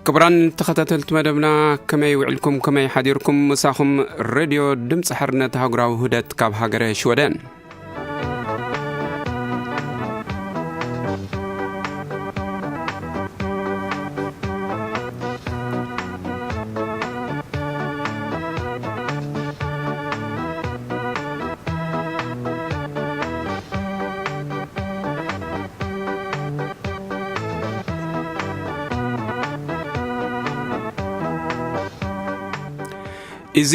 ክቡራን ተኸታተልቲ መደብና፣ ከመይ ውዕልኩም፣ ከመይ ሓዲርኩም? ምሳኹም ሬድዮ ድምፂ ሓርነት ኣህጉራዊ ውህደት ካብ ሃገረ ሽወደን። እዚ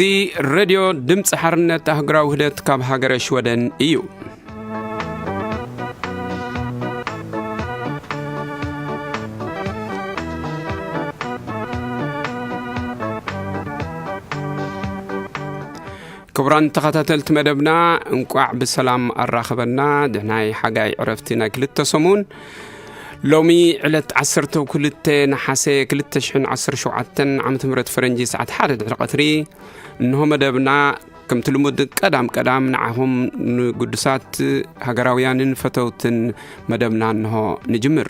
ሬድዮ ድምፂ ሓርነት ኣህጉራዊ ውህደት ካብ ሃገረ ሽወደን እዩ። ክቡራን ተኸታተልቲ መደብና፣ እንቋዕ ብሰላም ኣራኸበና። ድሕናይ ሓጋይ ዕረፍቲ ናይ ክልተ ሰሙን፣ ሎሚ ዕለት ዓሰርተ ክልተ ነሓሰ ክልተ ሽሕን ዓሰርተ ሸውዓተን ዓመተ ምህረት ፈረንጂ፣ ሰዓት ሓደ ድሕሪ ቀትሪ፣ እንሆ መደብና ከምቲ ልሙድ ቀዳም ቀዳም ንዓኹም ንግዱሳት ሃገራውያንን ፈተውትን መደብና እንሆ ንጅምር።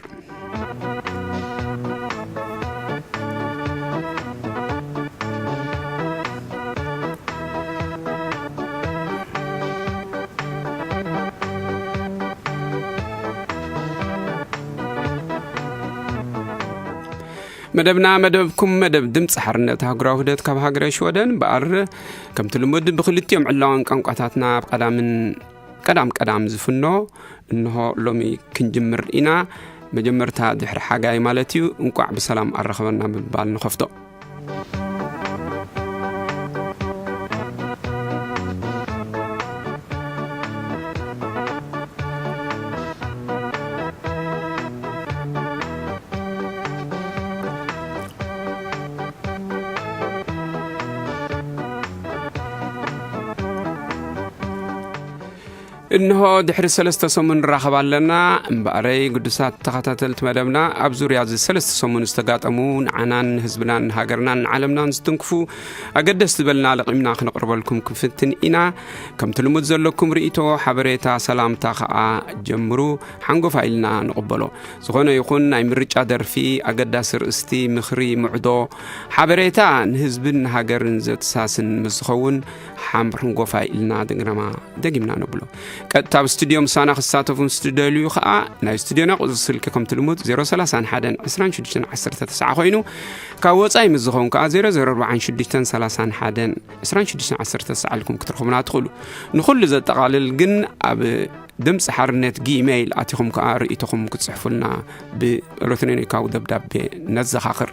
መደብና፣ መደብኩም፣ መደብ ድምፂ ሓርነት ኣህጉራዊ ውህደት ካብ ሃገረ ሽወደን እምበኣር፣ ከምቲ ልሙድ ብክልቲኦም ዕላዋን ቋንቋታትና ኣብ ቀዳምን ቀዳም ቀዳም ዝፍኖ እንሆ ሎሚ ክንጅምር ኢና። መጀመርታ ድሕሪ ሓጋይ ማለት እዩ። እንቋዕ ብሰላም ኣረኸበና ብምባል ንኸፍቶ። እንሆ ድሕሪ ሰለስተ ሰሙን ንራኸብ ኣለና። እምበኣረይ ግዱሳት ተኸታተልቲ መደብና፣ ኣብ ዙርያ እዚ ሰለስተ ሰሙን ዝተጋጠሙ ንዓናን ንህዝብናን ንሃገርናን ንዓለምናን ዝትንክፉ ኣገደስቲ ዝበልና ለቒምና ክነቕርበልኩም ክንፍትን ኢና። ከምቲ ልሙድ ዘለኩም ርእይቶ፣ ሓበሬታ፣ ሰላምታ ከኣ ጀምሩ፣ ሓንጎፋ ኢልና ንቕበሎ። ዝኾነ ይኹን ናይ ምርጫ ደርፊ፣ ኣገዳሲ ርእስቲ፣ ምኽሪ፣ ምዕዶ፣ ሓበሬታ ንህዝብን ንሃገርን ዘተሳስን ምስ ዝኸውን ሓንጎፋ ኢልና ድግረማ ደጊምና ነብሎ። ቀጥታ ኣብ ስቱድዮ ምሳና ክሳተፉ ምስ ትደልዩ ከኣ ናይ ስቱድዮና ቁጽሪ ስልኪ ከምቲ ልሙድ ዜሮ ሰላሳን ሓደን ዕስራን ሽዱሽተን ዓሰርተ ተስዓ ኮይኑ፣ ካብ ወጻኢ ምስ ዝኸውን ከኣ ዜሮ ዜሮ ኣርባዓን ሽዱሽተን ሰላሳን ሓደን ዕስራን ሽዱሽተን ዓሰርተ ተስዓ ኢልኩም ክትረኽቡና ትኽእሉ። ንኹሉ ዘጠቓልል ግን ኣብ ድምፂ ሓርነት ጊሜይል ኣቲኹም ከኣ ርእይቶኹም ክትጽሕፉልና ብኤሌክትሮኒካዊ ደብዳቤ ነዘኻኽር።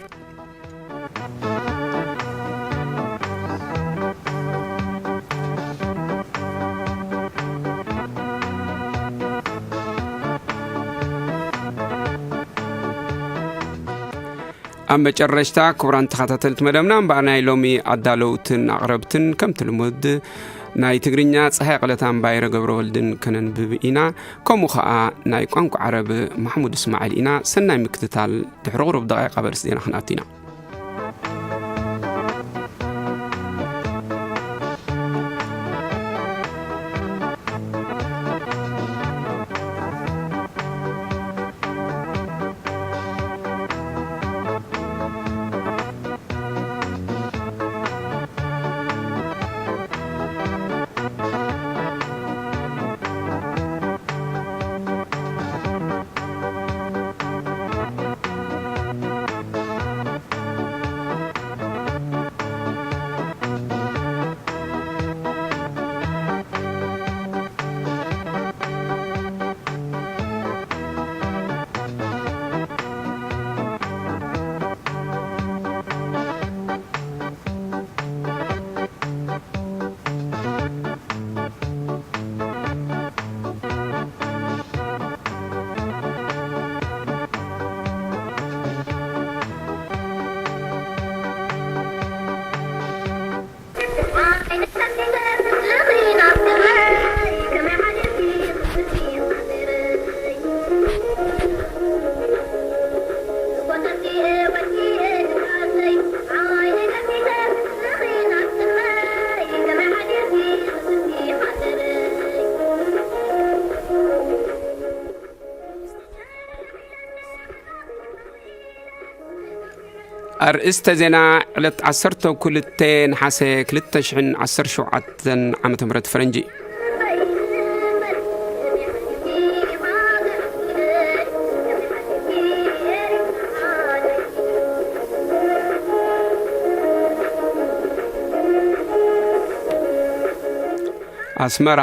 ኣብ መጨረሽታ፣ ክቡራን ተኸታተልቲ መደብና፣ እምበኣር ናይ ሎሚ ኣዳለውትን ኣቕረብትን ከምቲ ልሙድ ናይ ትግርኛ ጸሃይ ቀለታን ባይረ ገብረወልድን ከነንብብ ኢና። ከምኡ ኸኣ ናይ ቋንቋ ዓረብ ማሕሙድ እስማዒል ኢና። ሰናይ ምክትታል። ድሕሪ ቁሩብ ደቂቃ በርእሲ ዜና ክንኣቱ ኢና። ኣርእስተ ዜና ዕለት ዓሰርተ ክልተ ነሓሰ ክልተ ሽሕን ዓሰርተ ሸውዓተን ዓመተ ምህረት ፈረንጂ። ኣስመራ፣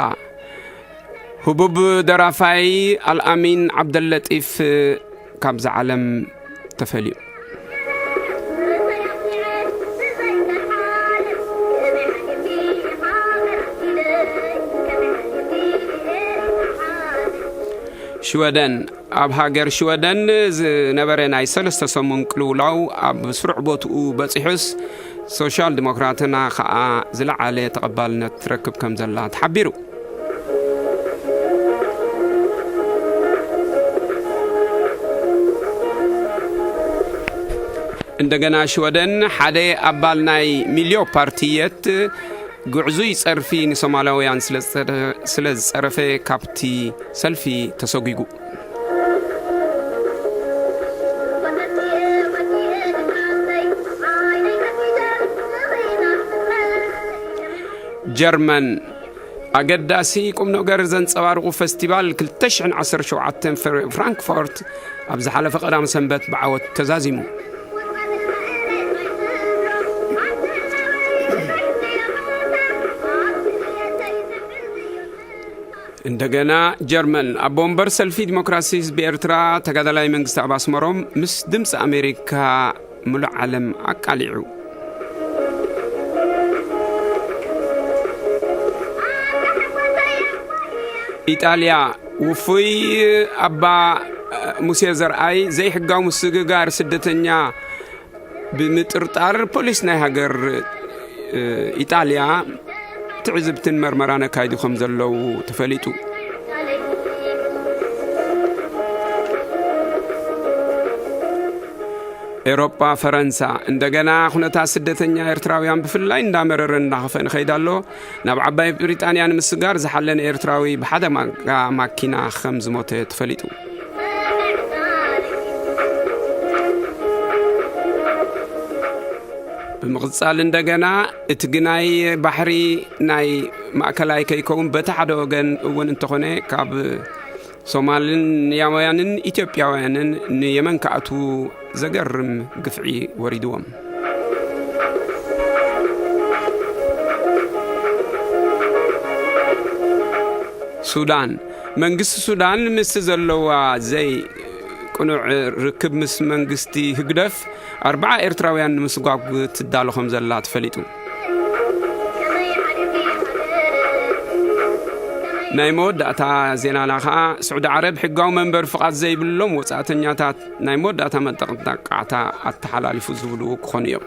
ህቡብ ደራፋይ ኣልኣሚን ዓብደለጢፍ ካብዛ ዓለም ተፈልዩ። ሽወደን፣ ኣብ ሃገር ሽወደን ዝነበረ ናይ ሰለስተ ሰሙን ቅልውላው ኣብ ስሩዕ ቦትኡ በጺሑስ፣ ሶሻል ዲሞክራትና ከኣ ዝለዓለ ተቐባልነት ትረክብ ከም ዘላ ተሓቢሩ። እንደገና ሽወደን፣ ሓደ ኣባል ናይ ሚልዮ ፓርትየት ግዕዙይ ጸርፊ ንሶማላውያን ስለ ዝጸረ-፣ ስለ ዝጸረፈ ካብቲ ሰልፊ ተሰጒጉ። ጀርመን፣ ኣገዳሲ ቁም ነገር ዘንጸባርቑ ፈስቲቫል ክልተ ሽሕን ዓሰርተ ሸውዓተን ፍር-፣ ፍራንክፎርት ኣብ ዝሓለፈ ቀዳም ሰንበት ብዓወት ተዛዚሙ። እንደገና ጀርመን፣ ኣቦ ወንበር ሰልፊ ዲሞክራሲ ህዝቢ ኤርትራ ተጋዳላይ መንግስቲ ኣብ ኣስመሮም ምስ ድምፂ ኣሜሪካ ምሉእ ዓለም ኣቃሊዑ። ኢጣልያ፣ ውፉይ ኣባ ሙሴ ዘርኣይ ዘይሕጋዊ ምስግጋር ስደተኛ ብምጥርጣር ፖሊስ ናይ ሃገር፣ እ፣ ኢጣልያ ትዕዝብትን መርመራን ኣካይዱ ከም ዘለዉ ተፈሊጡ። ኤሮጳ፣ ፈረንሳ፣ እንደገና ኩነታት ስደተኛ ኤርትራውያን ብፍላይ እንዳመረረን እንዳኸፍአን ይኸይድ ኣሎ። ናብ ዓባይ ብሪጣንያ ንምስጋር ዝሓለነ ኤርትራዊ ብሓደ ማጋ-፣ ማኪና ከም ዝሞተ ተፈሊጡ። ብምቕጻል እንደገና፣ እቲ ግናይ ባሕሪ ናይ ማእከላይ ከይከውን በቲ ሓደ ወገን እውን እንተኾነ ካብ ሶማልን ያውያንን ኢትዮጵያውያንን ንየመን ክኣትዉ ዘገርም ግፍዒ ወሪድዎም። ሱዳን፣ መንግስቲ ሱዳን ምስ ዘለዋ ዘይቅኑዕ ርክብ ምስ መንግስቲ ህግደፍ ኣርባዓ ኤርትራውያን ንምስጓግ ትዳሎ ከም ዘላ ተፈሊጡ። ናይ መወዳእታ ዜናና ኸኣ፣ ስዑዲ ዓረብ ሕጋዊ መንበሪ ፍቓድ ዘይብሎም ወጻእተኛታት ናይ መወዳእታ መጠንቀቕታ ኣተሓላሊፉ ዝብሉ ክኾኑ እዮም።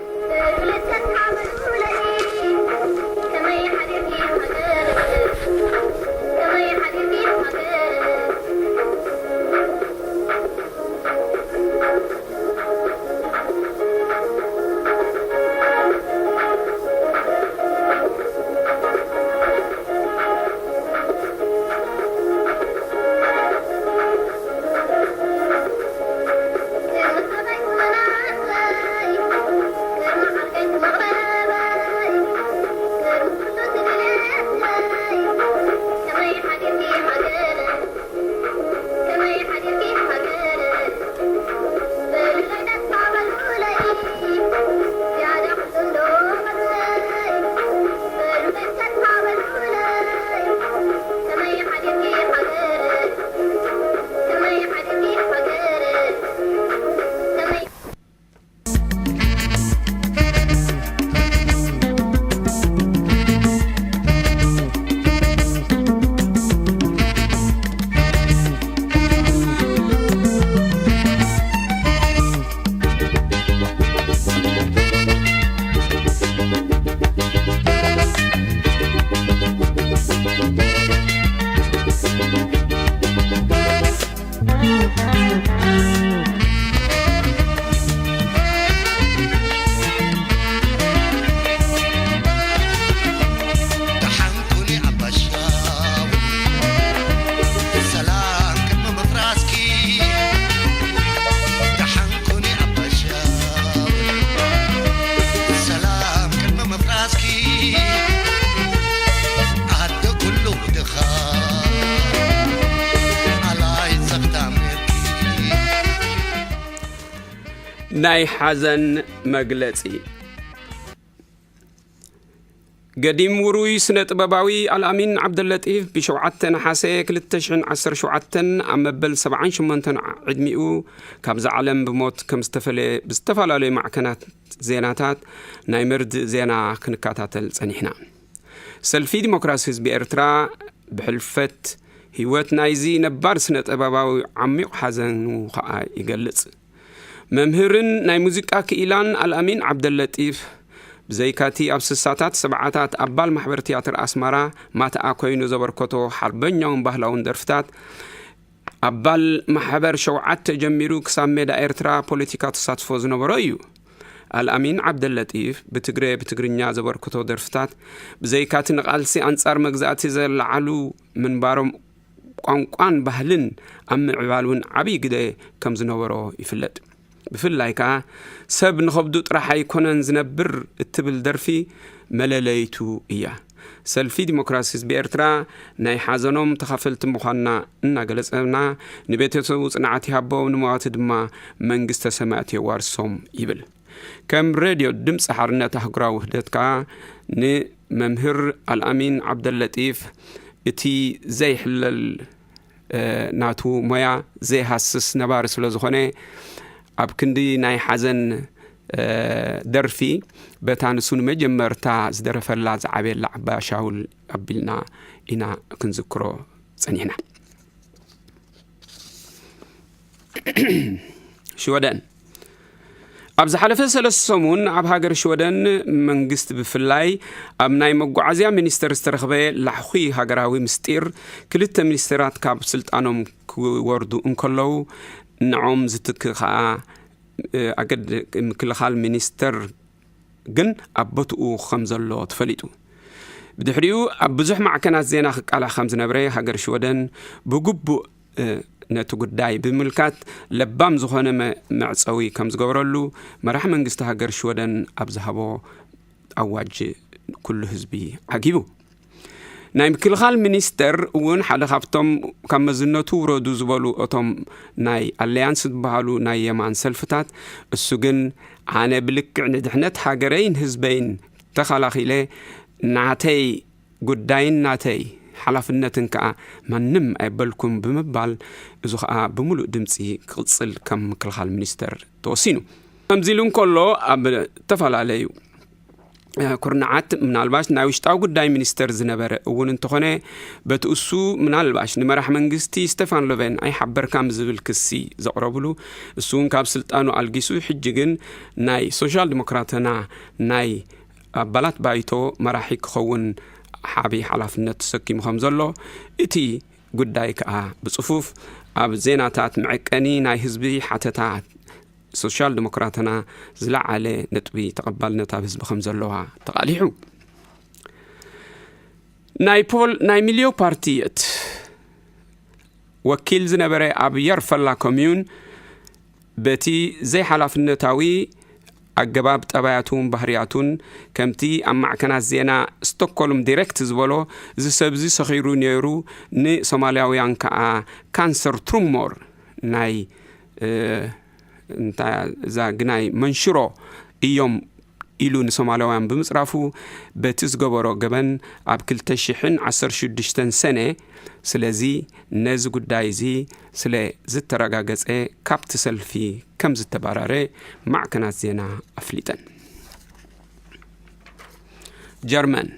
ናይ ሓዘን መግለጺ። ገዲም ውሩይ ስነ ጥበባዊ ኣልኣሚን ዓብደለጢፍ ብሸውዓተ ነሓሰ ክልተ ሽሕን ዓሰርተ ሸውዓተን ኣብ መበል ሰብዓን ሸሞንተን ዕድሚኡ ካብዛ ዓለም ብሞት ከም ዝተፈለየ ብዝተፈላለዩ ማዕከናት ዜናታት ናይ መርድእ ዜና ክንከታተል ጸኒሕና። ሰልፊ ዲሞክራሲ ህዝቢ ኤርትራ ብሕልፈት ህይወት ናይዚ ነባር ስነ ጥበባዊ ዓሚቕ ሓዘኑ ከኣ ይገልጽ። መምህርን ናይ ሙዚቃ ክኢላን ኣልኣሚን ዓብደለጢፍ፣ ብዘይካቲ ኣብ ስሳታት ሰብዓታት ኣባል ማሕበር ትያትር ኣስመራ ማትኣ ኮይኑ ዘበርከቶ ሓርበኛውን ባህላውን ደርፍታት፣ ኣባል ማሕበር ሸውዓተ ጀሚሩ ክሳብ ሜዳ ኤርትራ ፖለቲካ ተሳትፎ ዝነበሮ እዩ። ኣልኣሚን ዓብደለጢፍ ብትግረ ብትግርኛ ዘበርከቶ ደርፍታት፣ ብዘይካቲ ንቓልሲ ኣንጻር መግዛእቲ ዘለዓሉ ምንባሮም፣ ቋንቋን ባህልን ኣብ ምዕባል እውን ዓብዪ ግደ ከም ዝነበሮ ይፍለጥ። ብፍላይ ከኣ ሰብ ንኸብዱ ጥራሕ ኣይኮነን ዝነብር እትብል ደርፊ መለለይቱ እያ። ሰልፊ ዲሞክራሲ ህዝቢ ኤርትራ ናይ ሓዘኖም ተኻፈልቲ ምዃንና እናገለጸና፣ ንቤተሰቡ ጽንዓት ይሃቦ፣ ንመዋቲ ድማ መንግስተ ሰማያት የዋርሶም ይብል። ከም ሬድዮ ድምፂ ሓርነት ኣህጉራዊ ውህደት ከኣ ንመምህር ኣልኣሚን ዓብደለጢፍ እቲ ዘይሕለል፣ እ፣ ናቱ ሞያ ዘይሃስስ ነባሪ ስለ ዝኾነ፣ ኣብ ክንዲ ናይ ሓዘን፣ እ፣ ደርፊ፣ በታ ንሱ ንመጀመርታ ዝደረፈላ ዝዓበየላ ዓባ ሻውል ኣቢልና ኢና ክንዝክሮ ጸኒሕና። ሽወደን። ኣብ ዝሓለፈ ሰለስተ ሰሙን ኣብ ሃገር ሽወደን መንግስቲ ብፍላይ ኣብ ናይ መጓዓዝያ ሚኒስተር ዝተረኽበ ላሕኹ ሃገራዊ ምስጢር፣ ክልተ ሚኒስተራት ካብ ስልጣኖም ክወርዱ እንከለዉ፣ ንዖም ዝትክ ከኣ፣ እ፣ ኣገድ ምክልኻል ሚኒስተር ግን ኣብ ቦትኡ ከም ዘሎ ተፈሊጡ። ብድሕሪኡ ኣብ ብዙሕ ማዕከናት ዜና ክቃላዕ ከም ዝነብረ ሃገር ሽወደን ብግቡእ፣ እ፣ ነቲ ጉዳይ ብምልካት ለባም ዝኾነ መ-፣ መዕጸዊ ከም ዝገበረሉ መራሕ መንግስቲ ሃገር ሽወደን ኣብ ዝሃቦ ኣዋጅ ኩሉ ህዝቢ ዓጊቡ። ናይ ምክልኻል ሚኒስተር እውን ሓደ ካብቶም ካብ መዝነቱ ውረዱ ዝበሉ እቶም ናይ ኣለያንስ ዝበሃሉ ናይ የማን ሰልፍታት፣ እሱ ግን ኣነ ብልክዕ ንድሕነት ሃገረይን ህዝበይን ተኸላኺለ፣ ናተይ ጉዳይን ናተይ ሓላፍነትን ከኣ ማንም ኣይበልኩም ብምባል፣ እዚ ከኣ ብምሉእ ድምጺ ክቕጽል ከም ምክልኻል ሚኒስተር ተወሲኑ። ከምዚ ኢሉ እንከሎ፣ ኣብ ዝተፈላለዩ፣ እ፣ ኩርናዓት ምናልባሽ ናይ ውሽጣዊ ጉዳይ ሚኒስተር ዝነበረ እውን እንተኾነ፣ በቲ እሱ ምናልባሽ ንመራሕ መንግስቲ ስቴፋን ሎቬን ኣይሓበርካም ዝብል ክሲ ዘቕረብሉ፣ እሱ እውን ካብ ስልጣኑ ኣልጊሱ፣ ሕጂ ግን ናይ ሶሻል ዲሞክራትና ናይ ኣባላት ባይቶ መራሒ ክኸውን ዓቢ ሓላፍነት ተሰኪሙ ከም ዘሎ፣ እቲ ጉዳይ ከኣ ብጽፉፍ ኣብ ዜናታት መዐቀኒ ናይ ህዝቢ ሓተታ ሶሻል ዲሞክራትና ዝለዓለ ነጥቢ ተቐባልነት ኣብ ህዝቢ ከም ዘለዋ ተቓሊሑ። ናይ ፖል፣ ናይ ሚልዮ ፓርቲ እቲ ወኪል ዝነበረ ኣብ የርፈላ ኮምዩን በቲ ዘይሓላፍነታዊ ኣገባብ ጠባያቱን ባህርያቱን፣ ከምቲ ኣብ ማዕከናት ዜና ስቶክሆልም ዲሬክት ዝበሎ፣ እዚ ሰብዚ ሰኺሩ ነይሩ፣ ንሶማልያውያን ከኣ ካንሰር ትሩሞር ናይ፣ እ፣ እንታ-፣ እዛ ግናይ መንሽሮ እዮም ኢሉ ንሶማልያውያን ብምጽራፉ፣ በቲ ዝገበሮ ገበን ኣብ ክልተ ሽሕን ዓሰርተ ሽዱሽተን ሰነ፣ ስለዚ ነዚ ጉዳይ እዚ ስለ ዝተረጋገጸ፣ ካብቲ ሰልፊ ከም ዝተባረረ ማዕከናት ዜና ኣፍሊጠን። ጀርመን።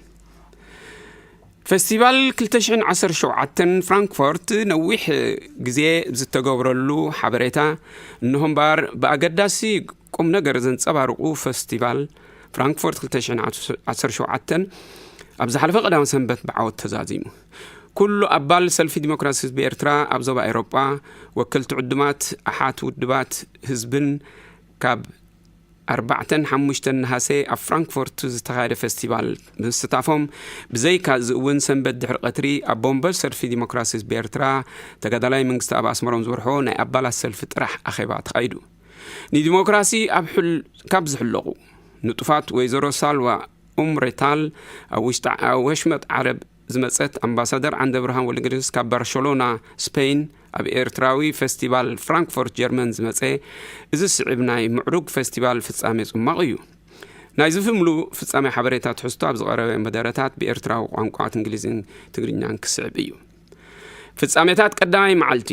ፈስቲቫል ክልተ ሽሕን ዓሰርተ ሸውዓተን ፍራንክፎርት ነዊሕ ግዜ ዝተገብረሉ ሓበሬታ፣ እንሆ እምበኣር ብኣገዳሲ ቁም ነገር ዘንጸባርቑ ፈስቲቫል ፍራንክፎርት ክልተ ሽሕን ዓሰርተ ሸውዓተን ኣብ ዝሓለፈ ቀዳም ሰንበት ብዓወት ተዛዚሙ። ኩሉ ኣባል ሰልፊ ዲሞክራሲ ህዝቢ ኤርትራ ኣብ ዞባ ኤውሮጳ፣ ወከልቲ ዕዱማት ኣሓት ውድባት ህዝብን ካብ ኣርባዕተን ሓሙሽተን ነሃሰ ኣብ ፍራንክፎርት ዝተኻየደ ፈስቲቫል ምስታፎም፣ ብዘይካ እዚ እውን ሰንበት ድሕሪ ቀትሪ ኣብ ቦምበር ሰልፊ ዲሞክራሲ ህዝቢ ኤርትራ ተጋዳላይ መንግስቲ ኣብ ኣስመሮም ዝመርሖ ናይ ኣባላት ሰልፊ ጥራሕ ኣኼባ ተኻይዱ። ንዲሞክራሲ ኣብ ሕል-፣ ካብ ዝሕለቑ ንጡፋት ወይዘሮ ሳልዋ ኡምሬታል ኣብ ውሽጢ ዓ-፣ ወሽመጥ ዓረብ ዝመጸት ኣምባሳደር ዓንደ ብርሃን ወልደጊዮርጊስ ካብ ባርሸሎና ስፔን ኣብ ኤርትራዊ ፌስቲቫል ፍራንክፎርት ጀርመን ዝመጸ፣ እዚ ስዕብ ናይ ምዕሩግ ፌስቲቫል ፍጻሜ ጽማቕ እዩ። ናይዚ ፍምሉ ፍጻሜ ሓበሬታ ትሕዝቶ ኣብ ዝቐረበ መደረታት ብኤርትራዊ ቋንቋት እንግሊዝን ትግርኛን ክስዕብ እዩ። ፍጻሜታት ቀዳማይ መዓልቲ።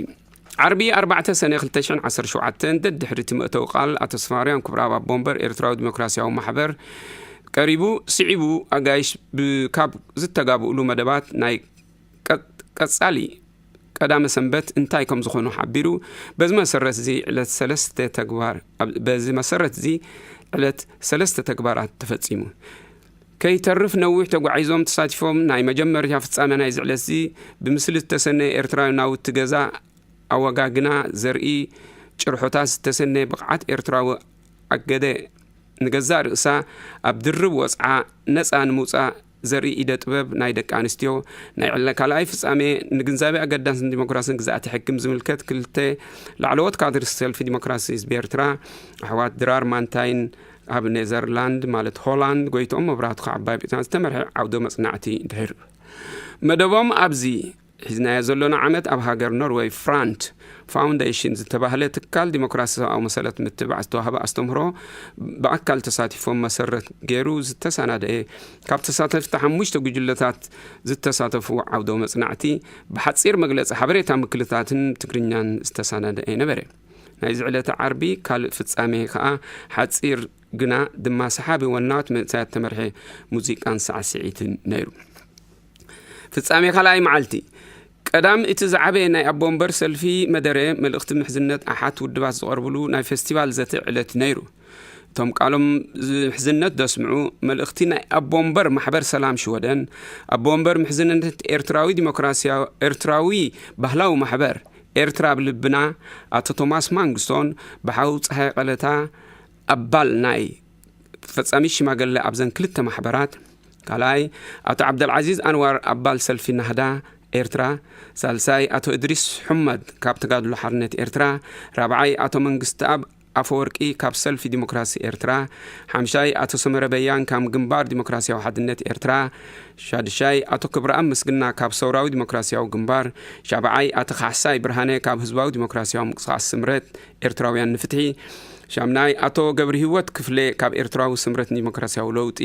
ዓርቢ ኣርባዕተ ሰነ ክልተ ሽሕን ዓሰርተ ሸውዓተን ደድሕሪ እቲ መእተዊ ቃል ኣቶ ስፋርያን ክብረኣብ ኣቦ ወንበር ኤርትራዊ ዲሞክራሲያዊ ማሕበር ቀሪቡ፣ ስዒቡ ኣጋይሽ ብ-፣ ካብ ዝተጋብኡሉ መደባት ናይ ቀ-፣ ቀጻሊ ቀዳመ ሰንበት እንታይ ከም ዝኾኑ ሓቢሩ፣ በዚ መሰረት እዚ ዕለት ሰለስተ ተግባር፣ ኣብ-፣ በዚ መሰረት እዚ ዕለት ሰለስተ ተግባራት ተፈጺሙ። ከይተርፍ ነዊሕ ተጓዒዞም ተሳቲፎም ናይ መጀመርያ ፍጻሜ ናይዚ ዕለት እዚ ብምስሊ ዝተሰነየ ኤርትራዊ ናውቲ ገዛ ኣወጋግና ዘርኢ ጭርሖታት ዝተሰነየ ብቕዓት ኤርትራዊ ኣገደ ንገዛእ ርእሳ ኣብ ድርብ ወጽዓ ነጻ ንምውጻእ ዘርኢ ኢደ ጥበብ ናይ ደቂ ኣንስትዮ ናይ ዕለ ካልኣይ ፍጻሜ ንግንዛቤ ኣገዳስን ዲሞክራስን ግዛእቲ ሕግም ዝምልከት ክልተ ላዕለዎት ካድር ሰልፊ ዲሞክራሲ ህዝቢ ኤርትራ ኣሕዋት ድራር ማንታይን ኣብ ኔዘርላንድ ማለት ሆላንድ ጎይትኦም መብራህቱ ካብ ዓባይ ብሪጣንያ ዝተመርሐ ዓውደ መጽናዕቲ ድሕር መደቦም ኣብዚ ሒዝናዮ ዘሎና ዓመት ኣብ ሃገር ኖርወይ ፍራንት ፋውንዴሽን ዝተባህለ ትካል ዲሞክራሲ ሰብኣዊ መሰለት ምትባዕ ዝተዋህበ ኣስተምህሮ ብኣካል ተሳቲፎም መሰረት ገይሩ ዝተሰናደኤ ካብ ተሳተፍቲ ሓሙሽተ ጉጅለታት ዝተሳተፉ ዓውደ መጽናዕቲ ብሓጺር መግለጺ ሓበሬታ ምክልታትን ትግርኛን ዝተሰናደኤ ነበረ። ናይዚ ዕለተ ዓርቢ ካልእ ፍጻሜ ከኣ ሓጺር ግና ድማ ሰሓቢ ወናት መንእሰያት ተመርሐ ሙዚቃን ሳዕስዒትን ነይሩ። ፍጻሜ ካልኣይ መዓልቲ። ቀዳም እቲ ዝዓበየ ናይ ኣቦ ወንበር ሰልፊ መደረ መልእኽቲ ምሕዝነት ኣሓት ውድባት ዝቐርብሉ ናይ ፌስቲቫል ዘተ ዕለት ነይሩ። እቶም ቃሎም ምሕዝነት ዘስምዑ መልእኽቲ ናይ ኣቦ ወንበር ማሕበር ሰላም ሽወደን፣ ኣቦ ወንበር ምሕዝነት ኤርትራዊ ዲሞክራሲያዊ፣ ኤርትራዊ ባህላዊ ማሕበር ኤርትራ ኣብ ልብና ኣቶ ቶማስ ማንግስቶን ብሓው ጸሃይ ቀለታ ኣባል ናይ ፈጻሚ ሽማግለ ኣብዘን ክልተ ማሕበራት፣ ካልኣይ ኣቶ ዓብደልዓዚዝ ኣንዋር ኣባል ሰልፊ ናህዳ ኤርትራ፣ ሳልሳይ ኣቶ እድሪስ ሑመድ ካብ ተጋድሎ ሓርነት ኤርትራ፣ ራብዓይ ኣቶ መንግስትኣብ ኣፈወርቂ ካብ ሰልፊ ዲሞክራሲ ኤርትራ፣ ሓምሻይ ኣቶ ሰመረ በያን ካብ ግንባር ዲሞክራሲያዊ ሓድነት ኤርትራ፣ ሻድሻይ ኣቶ ክብረኣብ ምስግና ካብ ሰውራዊ ዲሞክራሲያዊ ግንባር፣ ሻብዓይ ኣቶ ካሕሳይ ብርሃነ ካብ ህዝባዊ ዲሞክራሲያዊ ምንቅስቃስ ስምረት ኤርትራውያን ንፍትሒ፣ ሻምናይ ኣቶ ገብርሂወት ክፍለ ካብ ኤርትራዊ ስምረት ዲሞክራሲያዊ ለውጢ፣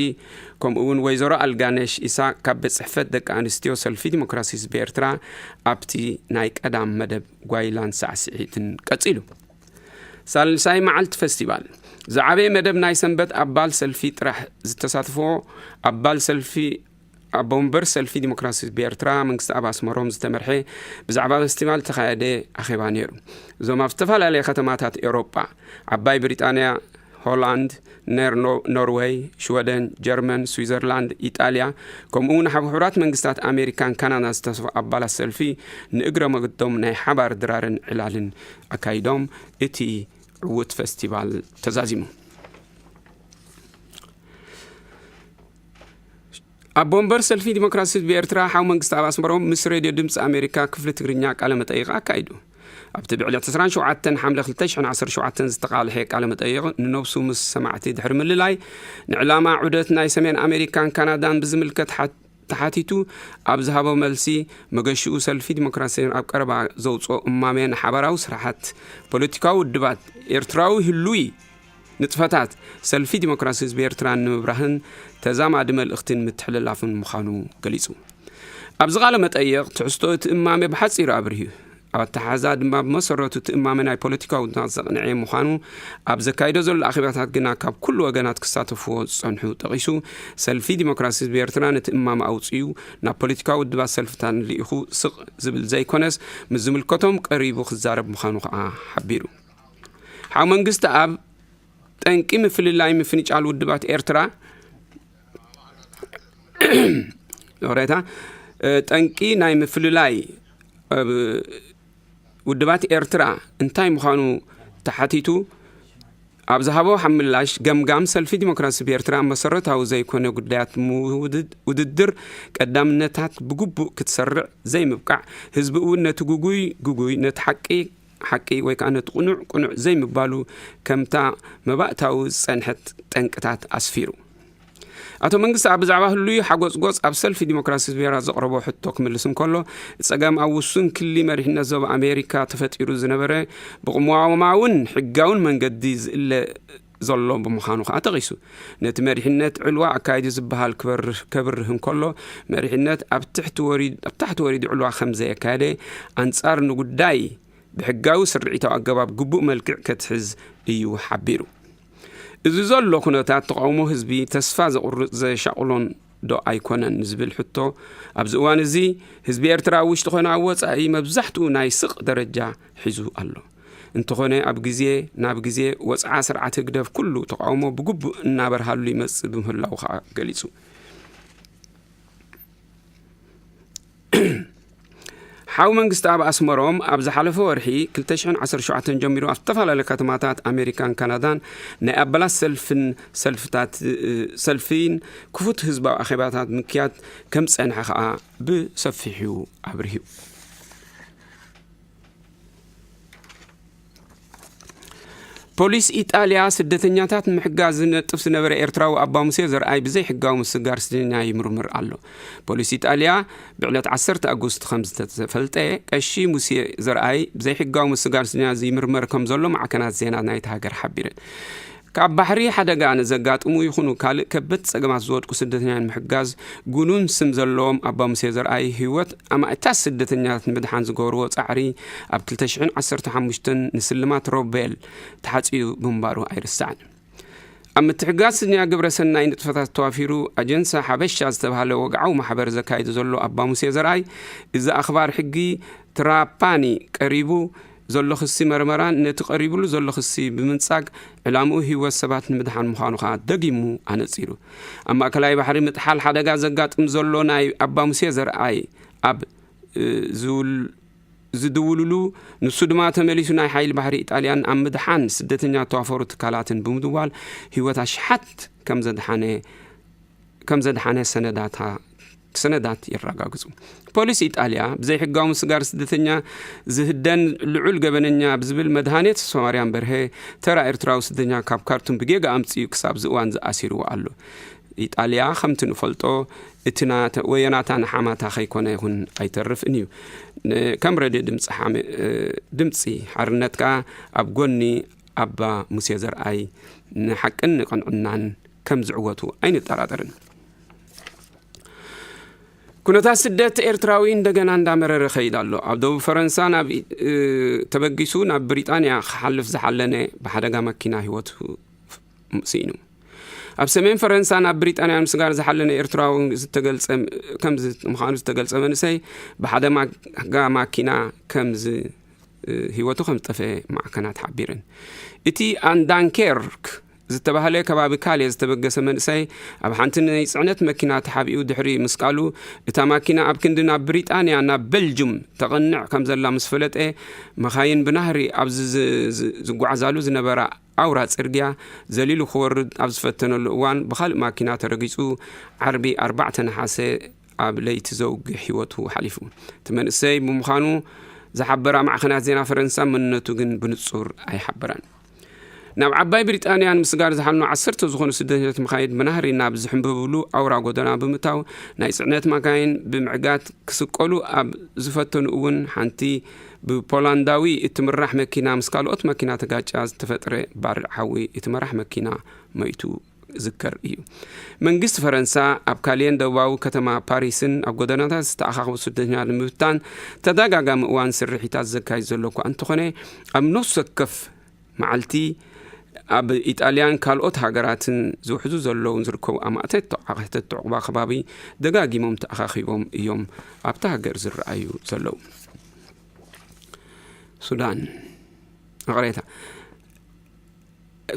ከምኡ እውን ወይዘሮ ኣልጋነሽ ኢሳቅ ካብ ቤት ጽሕፈት ደቂ ኣንስትዮ ሰልፊ ዲሞክራሲ ህዝቢ ኤርትራ ኣብቲ ናይ ቀዳም መደብ ጓይላን ሳዕስዒትን ቀጺሉ። ሳልሳይ መዓልቲ ፈስቲቫል። ዝዓበየ መደብ ናይ ሰንበት ኣባል ሰልፊ ጥራሕ ዝተሳተፎ ኣባል ሰልፊ ኣቦ ወንበር ሰልፊ ዲሞክራሲ ህዝቢ ኤርትራ መንግስቲ ኣብ ኣስመሮም ዝተመርሐ ብዛዕባ ፈስቲቫል ዝተኻየደ ኣኼባ ነይሩ። እዞም ኣብ ዝተፈላለየ ከተማታት ኤውሮጳ፣ ዓባይ ብሪጣንያ፣ ሆላንድ፣ ኔር-፣ ኖ-፣ ኖርወይ፣ ሽወደን፣ ጀርመን፣ ስዊዘርላንድ፣ ኢጣልያ፣ ከምኡ እውን ኣብ ሕቡራት መንግስታት ኣሜሪካን ካናዳን ዝተሳተፉ ኣባላት ሰልፊ ንእግረ መገዶም ናይ ሓባር ድራርን ዕላልን ኣካይዶም እቲ ዕዉት ፈስቲቫል ተዛዚሙ። ኣቦ ወንበር ሰልፊ ዲሞክራሲ ህዝቢ ኤርትራ ሓው መንግስቲ ኣብ ኣስመሮም ምስ ሬድዮ ድምፂ ኣሜሪካ ክፍሊ ትግርኛ ቃለ መጠይቕ ኣካይዱ። ኣብቲ ብዕለት ዕስራን ሸውዓተን ሓምለ ክልተ ሽሕን ዓሰርተ ሸውዓተን ዝተቓልሐ ቃለ መጠይቕ ንነብሱ ምስ ሰማዕቲ ድሕሪ ምልላይ ንዕላማ ዑደት ናይ ሰሜን ኣሜሪካን ካናዳን ብዝምልከት ሓ-፣ ተሓቲቱ ኣብ ዝሃቦ መልሲ መገሽኡ ሰልፊ ዲሞክራሲ ኣብ ቀረባ ዘውፅኦ እማመ ንሓባራዊ ስራሓት ፖለቲካዊ ውድባት ኤርትራዊ ህሉይ ንጥፈታት ሰልፊ ዲሞክራሲ ህዝቢ ኤርትራ ንምብራህን ተዛማዲ መልእኽቲ ንምትሕልላፍን ምዃኑ ገሊጹ። ኣብዚ ቃለ መጠይቕ ትሕዝቶ እቲ እማመ ብሓጺሩ ኣብሪሁ። ኣብ ኣተሓዛ ድማ ብመሰረቱ እቲ እማመ ናይ ፖለቲካዊ ውድባት ዘቕንዐ ምዃኑ ኣብ ዘካይዶ ዘሎ ኣኼባታት ግና ካብ ኩሉ ወገናት ክሳተፍዎ ዝጸንሑ ጠቒሱ፣ ሰልፊ ዲሞክራሲ ህዝቢ ኤርትራ ነቲ እማመ ኣውጺኡ ናብ ፖለቲካዊ ውድባት ሰልፍታን ልኢኹ ስቕ ዝብል ዘይኮነስ ምስ ዝምልከቶም ቀሪቡ ክዛረብ ምዃኑ ከኣ ሓቢሩ። ሓው መንግስቲ ኣብ ጠንቂ ምፍልላይ ምፍንጫል ውድባት ኤርትራ፣ ይቕሬታ፣ እ፣ ጠንቂ ናይ ምፍልላይ፣ እ፣ ውድባት ኤርትራ እንታይ ምዃኑ ተሓቲቱ ኣብ ዝሃቦ ሓ-፣ ምላሽ፣ ገምጋም ሰልፊ ዲሞክራሲ ብኤርትራ መሰረታዊ ዘይኮነ ጉዳያት ምውድድ-፣ ውድድር ቀዳምነታት ብግቡእ ክትሰርዕ ዘይምብቃዕ፣ ህዝቢ እውን ነቲ ግጉይ ግጉይ፣ ነቲ ሓቂ ሓቂ ወይ ከኣ ነቲ ቅኑዕ ቅኑዕ ዘይምባሉ ከምታ መባእታዊ ዝጸንሐት ጠንቅታት ኣስፊሩ። ኣቶ መንግስቲ ኣብ ብዛዕባ ህሉይ ሓጎጽጎጽ ኣብ ሰልፊ ዲሞክራሲ ህዝቢ ኤርትራ ዘቕረቦ ሕቶ ክምልስ እንከሎ፣ ጸገም ኣብ ውሱን ክሊ መሪሕነት ዞባ ኣሜሪካ ተፈጢሩ ዝነበረ፣ ብቕዋማ እውን ሕጋውን መንገዲ ዝእለ ዘሎ ብምዃኑ ከኣ ጠቒሱ። ነቲ መሪሕነት ዕልዋ ኣካይዱ ዝበሃል ክበርህ፣ ከብርህ እንከሎ፣ መሪሕነት ኣብ ትሕቲ ወሪድ-፣ ኣብ ታሕቲ ወሪዱ ዕልዋ ከም ዘየካየደ፣ ኣንጻር ንጉዳይ ብሕጋዊ ስርዒታዊ ኣገባብ ግቡእ መልክዕ ከትሕዝ እዩ ሓቢሩ። እዚ ዘሎ ኩነታት ተቓውሞ ህዝቢ ተስፋ ዘቑርጽ ዘሻቕሎን ዶ ኣይኮነን ንዝብል ሕቶ፣ ኣብዚ እዋን እዚ ህዝቢ ኤርትራ ኣብ ውሽጢ ኮነ ኣብ ወጻኢ መብዛሕትኡ ናይ ስቕ ደረጃ ሒዙ ኣሎ። እንተኾነ ኣብ ግዜ ናብ ግዜ ወጽዓ ስርዓት ህግደፍ ኩሉ ተቓውሞ ብግቡእ እናበርሃሉ ይመጽእ ብምህላዉ ከኣ ገሊጹ። ሓው መንግስቲ ኣብ ኣስመሮም ኣብ ዝሓለፈ ወርሒ ክልተ ሽሕን ዓሰርተ ሸውዓተን ጀሚሩ ኣብ ዝተፈላለዩ ከተማታት ኣሜሪካን ካናዳን ናይ ኣባላት ሰልፍን ሰልፍታት፣ እ፣ ሰልፊን ክፉት ህዝባዊ ኣኼባታት ምክያድ ከም ዝጸንሐ ከኣ ብሰፊሑ ኣብርሂቡ። ፖሊስ ኢጣልያ ስደተኛታት ንምሕጋዝ ዝነጥፍ ዝነበረ ኤርትራዊ ኣባ ሙሴ ዘርኣይ ብዘይሕጋዊ ምስጋር ስደተኛ ይምርምር ኣሎ። ፖሊስ ኢጣልያ ብዕለት ዓሰርተ ኣጉስት ከም ዝተፈልጠ፣ ቀሺ ሙሴ ዘርኣይ ብዘይሕጋዊ ምስጋር ስደተኛ ይምርመር ከም ዘሎ ማዕከናት ዜና ናይቲ ሃገር ሓቢረን። ካብ ባሕሪ ሓደጋ ንዘጋጥሙ ይኹኑ ካልእ ከበድቲ ጸገማት ዝወድቁ ስደተኛን ምሕጋዝ ግኑን ስም ዘለዎም ኣባ ሙሴ ዘርኣይ ህይወት ኣማእታት ስደተኛታት ንምድሓን ዝገበርዎ ጻዕሪ ኣብ ክልተ ሽሕን ዓሰርተ ሓሙሽተን ንስልማት ሮቤል ተሓጺዩ ምንባሩ ኣይርሳዕን። ኣብ ምትሕግጋዝ ስደተኛ ግብረ ሰናይ ንጥፈታት ተዋፊሩ ኣጀንሳ ሓበሻ ዝተባህለ ወግዓዊ ማሕበር ዘካይዱ ዘሎ ኣባ ሙሴ ዘርኣይ፣ እዚ ኣኽባር ሕጊ ትራፓኒ ቀሪቡ ዘሎ ክሲ መርመራን ነቲ ቀሪብሉ ዘሎ ክሲ ብምንጻግ ዕላምኡ ህይወት ሰባት ንምድሓን ምዃኑ ከኣ ደጊሙ ኣነጺሩ። ኣብ ማእከላይ ባሕሪ ምጥሓል ሓደጋ ዘጋጥም ዘሎ ናይ ኣባ ሙሴ ዘርኣይ ኣብ፣ እ፣ ዝውል-፣ ዝድውልሉ፣ ንሱ ድማ ተመሊሱ ናይ ሓይሊ ባሕሪ ኢጣልያን ኣብ ምድሓን ስደተኛ ተዋፈሩ ትካላትን ብምድዋል ህይወት ኣሽሓት ከም ዘድሓነ፣ ከም ዘድሓነ ሰነዳታ-፣ ሰነዳት የረጋግጹ። ፖሊስ ኢጣልያ ብዘይሕጋዊ ምስጋር ስደተኛ ዝህደን ልዑል ገበነኛ ብዝብል መድሃኔት ሶማርያን በርሀ ተራ ኤርትራዊ ስደተኛ ካብ ካርቱም ብጌጋ ኣምጺኡ ክሳብ ዝእዋን ዝኣሲርዎ ኣሎ። ኢጣልያ ከምቲ ንፈልጦ እቲ ናተ-፣ ወየናታ ንሓማታ ከይኮነ ይኹን ኣይተርፍን እዩ። ን-፣ ከም ረድዮ ድምጺ ሓመ-፣ እ፣ ድምጺ ሓርነት ከኣ ኣብ ጎኒ ኣባ ሙሴ ዘርኣይ ንሓቅን ንቕንዕናን ከም ዝዕወቱ ኣይንጠራጠርን። ኩነታት ስደት ኤርትራዊ እንደገና እንዳመረረ ከይድ ኣሎ። ኣብ ደቡብ ፈረንሳ ናብ ኢ-፣ እ፣ ተበጊሱ ናብ ብሪጣንያ ክሓልፍ ዝሓለነ ብሓደጋ መኪና ህይወቱ ስኢኑ። ኣብ ሰሜን ፈረንሳ ናብ ብሪጣንያ ንምስጋር ዝሓለነ ኤርትራዊ ዝተገልጸ፣ ከም ዝ-፣ ምዃኑ ዝተገልጸ መንእሰይ ብሓደ ማጋ ማኪና ከም ዝ-፣ ህይወቱ ከም ዝጠፍአ ማዕከናት ሓቢረን። እቲ ኣን ዳንኬርክ ዝተባህለ ከባቢ ካልየ ዝተበገሰ መንእሰይ ኣብ ሓንቲ ናይ ጽዕነት መኪና ተሓቢኡ ድሕሪ ምስቃሉ፣ እታ ማኪና ኣብ ክንዲ ናብ ብሪጣንያ ናብ በልጁም ተቐንዕ ከም ዘላ ምስ ፈለጠ፣ መኻይን ብናህሪ ኣብዚ ዝ-፣ ዝ-፣ ዝጓዓዛሉ ዝነበራ ኣውራ ጽርግያ ዘሊሉ ክወርድ ኣብ ዝፈተነሉ እዋን ብኻልእ ማኪና ተረጊጹ ዓርቢ ኣርባዕተ ነሓሰ ኣብ ለይቲ ዘውግሕ ህይወቱ ሓሊፉ። እቲ መንእሰይ ብምዃኑ ዝሓበራ ማዕኸናት ዜና ፈረንሳ መንነቱ ግን ብንጹር ኣይሓበራን። ናብ ዓባይ ብሪጣንያ ንምስጋር ዝሓልኑ ዓሰርተ ዝኾኑ ስደተኛታት መኻይን ብናህሪ ናብ ዝሕንበብሉ ኣውራ ጎደና ብምእታው ናይ ጽዕነት ማካይን ብምዕጋት ክስቀሉ ኣብ ዝፈተኑ እውን ሓንቲ ብፖላንዳዊ እትምራሕ መኪና ምስ ካልኦት መኪና ተጋጫ ዝተፈጥረ ባርዕ ሓዊ እቲ መራሕ መኪና መይቱ ዝከር እዩ። መንግስቲ ፈረንሳ ኣብ ካልየን ደቡባዊ ከተማ ፓሪስን ኣብ ጎደናታት ዝተኣኻኸቡ ስደተኛታት ንምብታን ተደጋጋሚ እዋን ስርሒታት ዘካይድ ዘሎ እኳ እንተኾነ፣ ኣብ ነፍሲ ወከፍ መዓልቲ ኣብ ኢጣልያን ካልኦት ሃገራትን ዝውሕዙ ዘለውን ዝርከቡ ኣማእተት ተዓኸተት ዕቑባ ከባቢ ደጋጊሞም ተኣኻኺቦም እዮም ኣብታ ሃገር ዝረኣዩ ዘለዉ። ሱዳን። ይቕሬታ።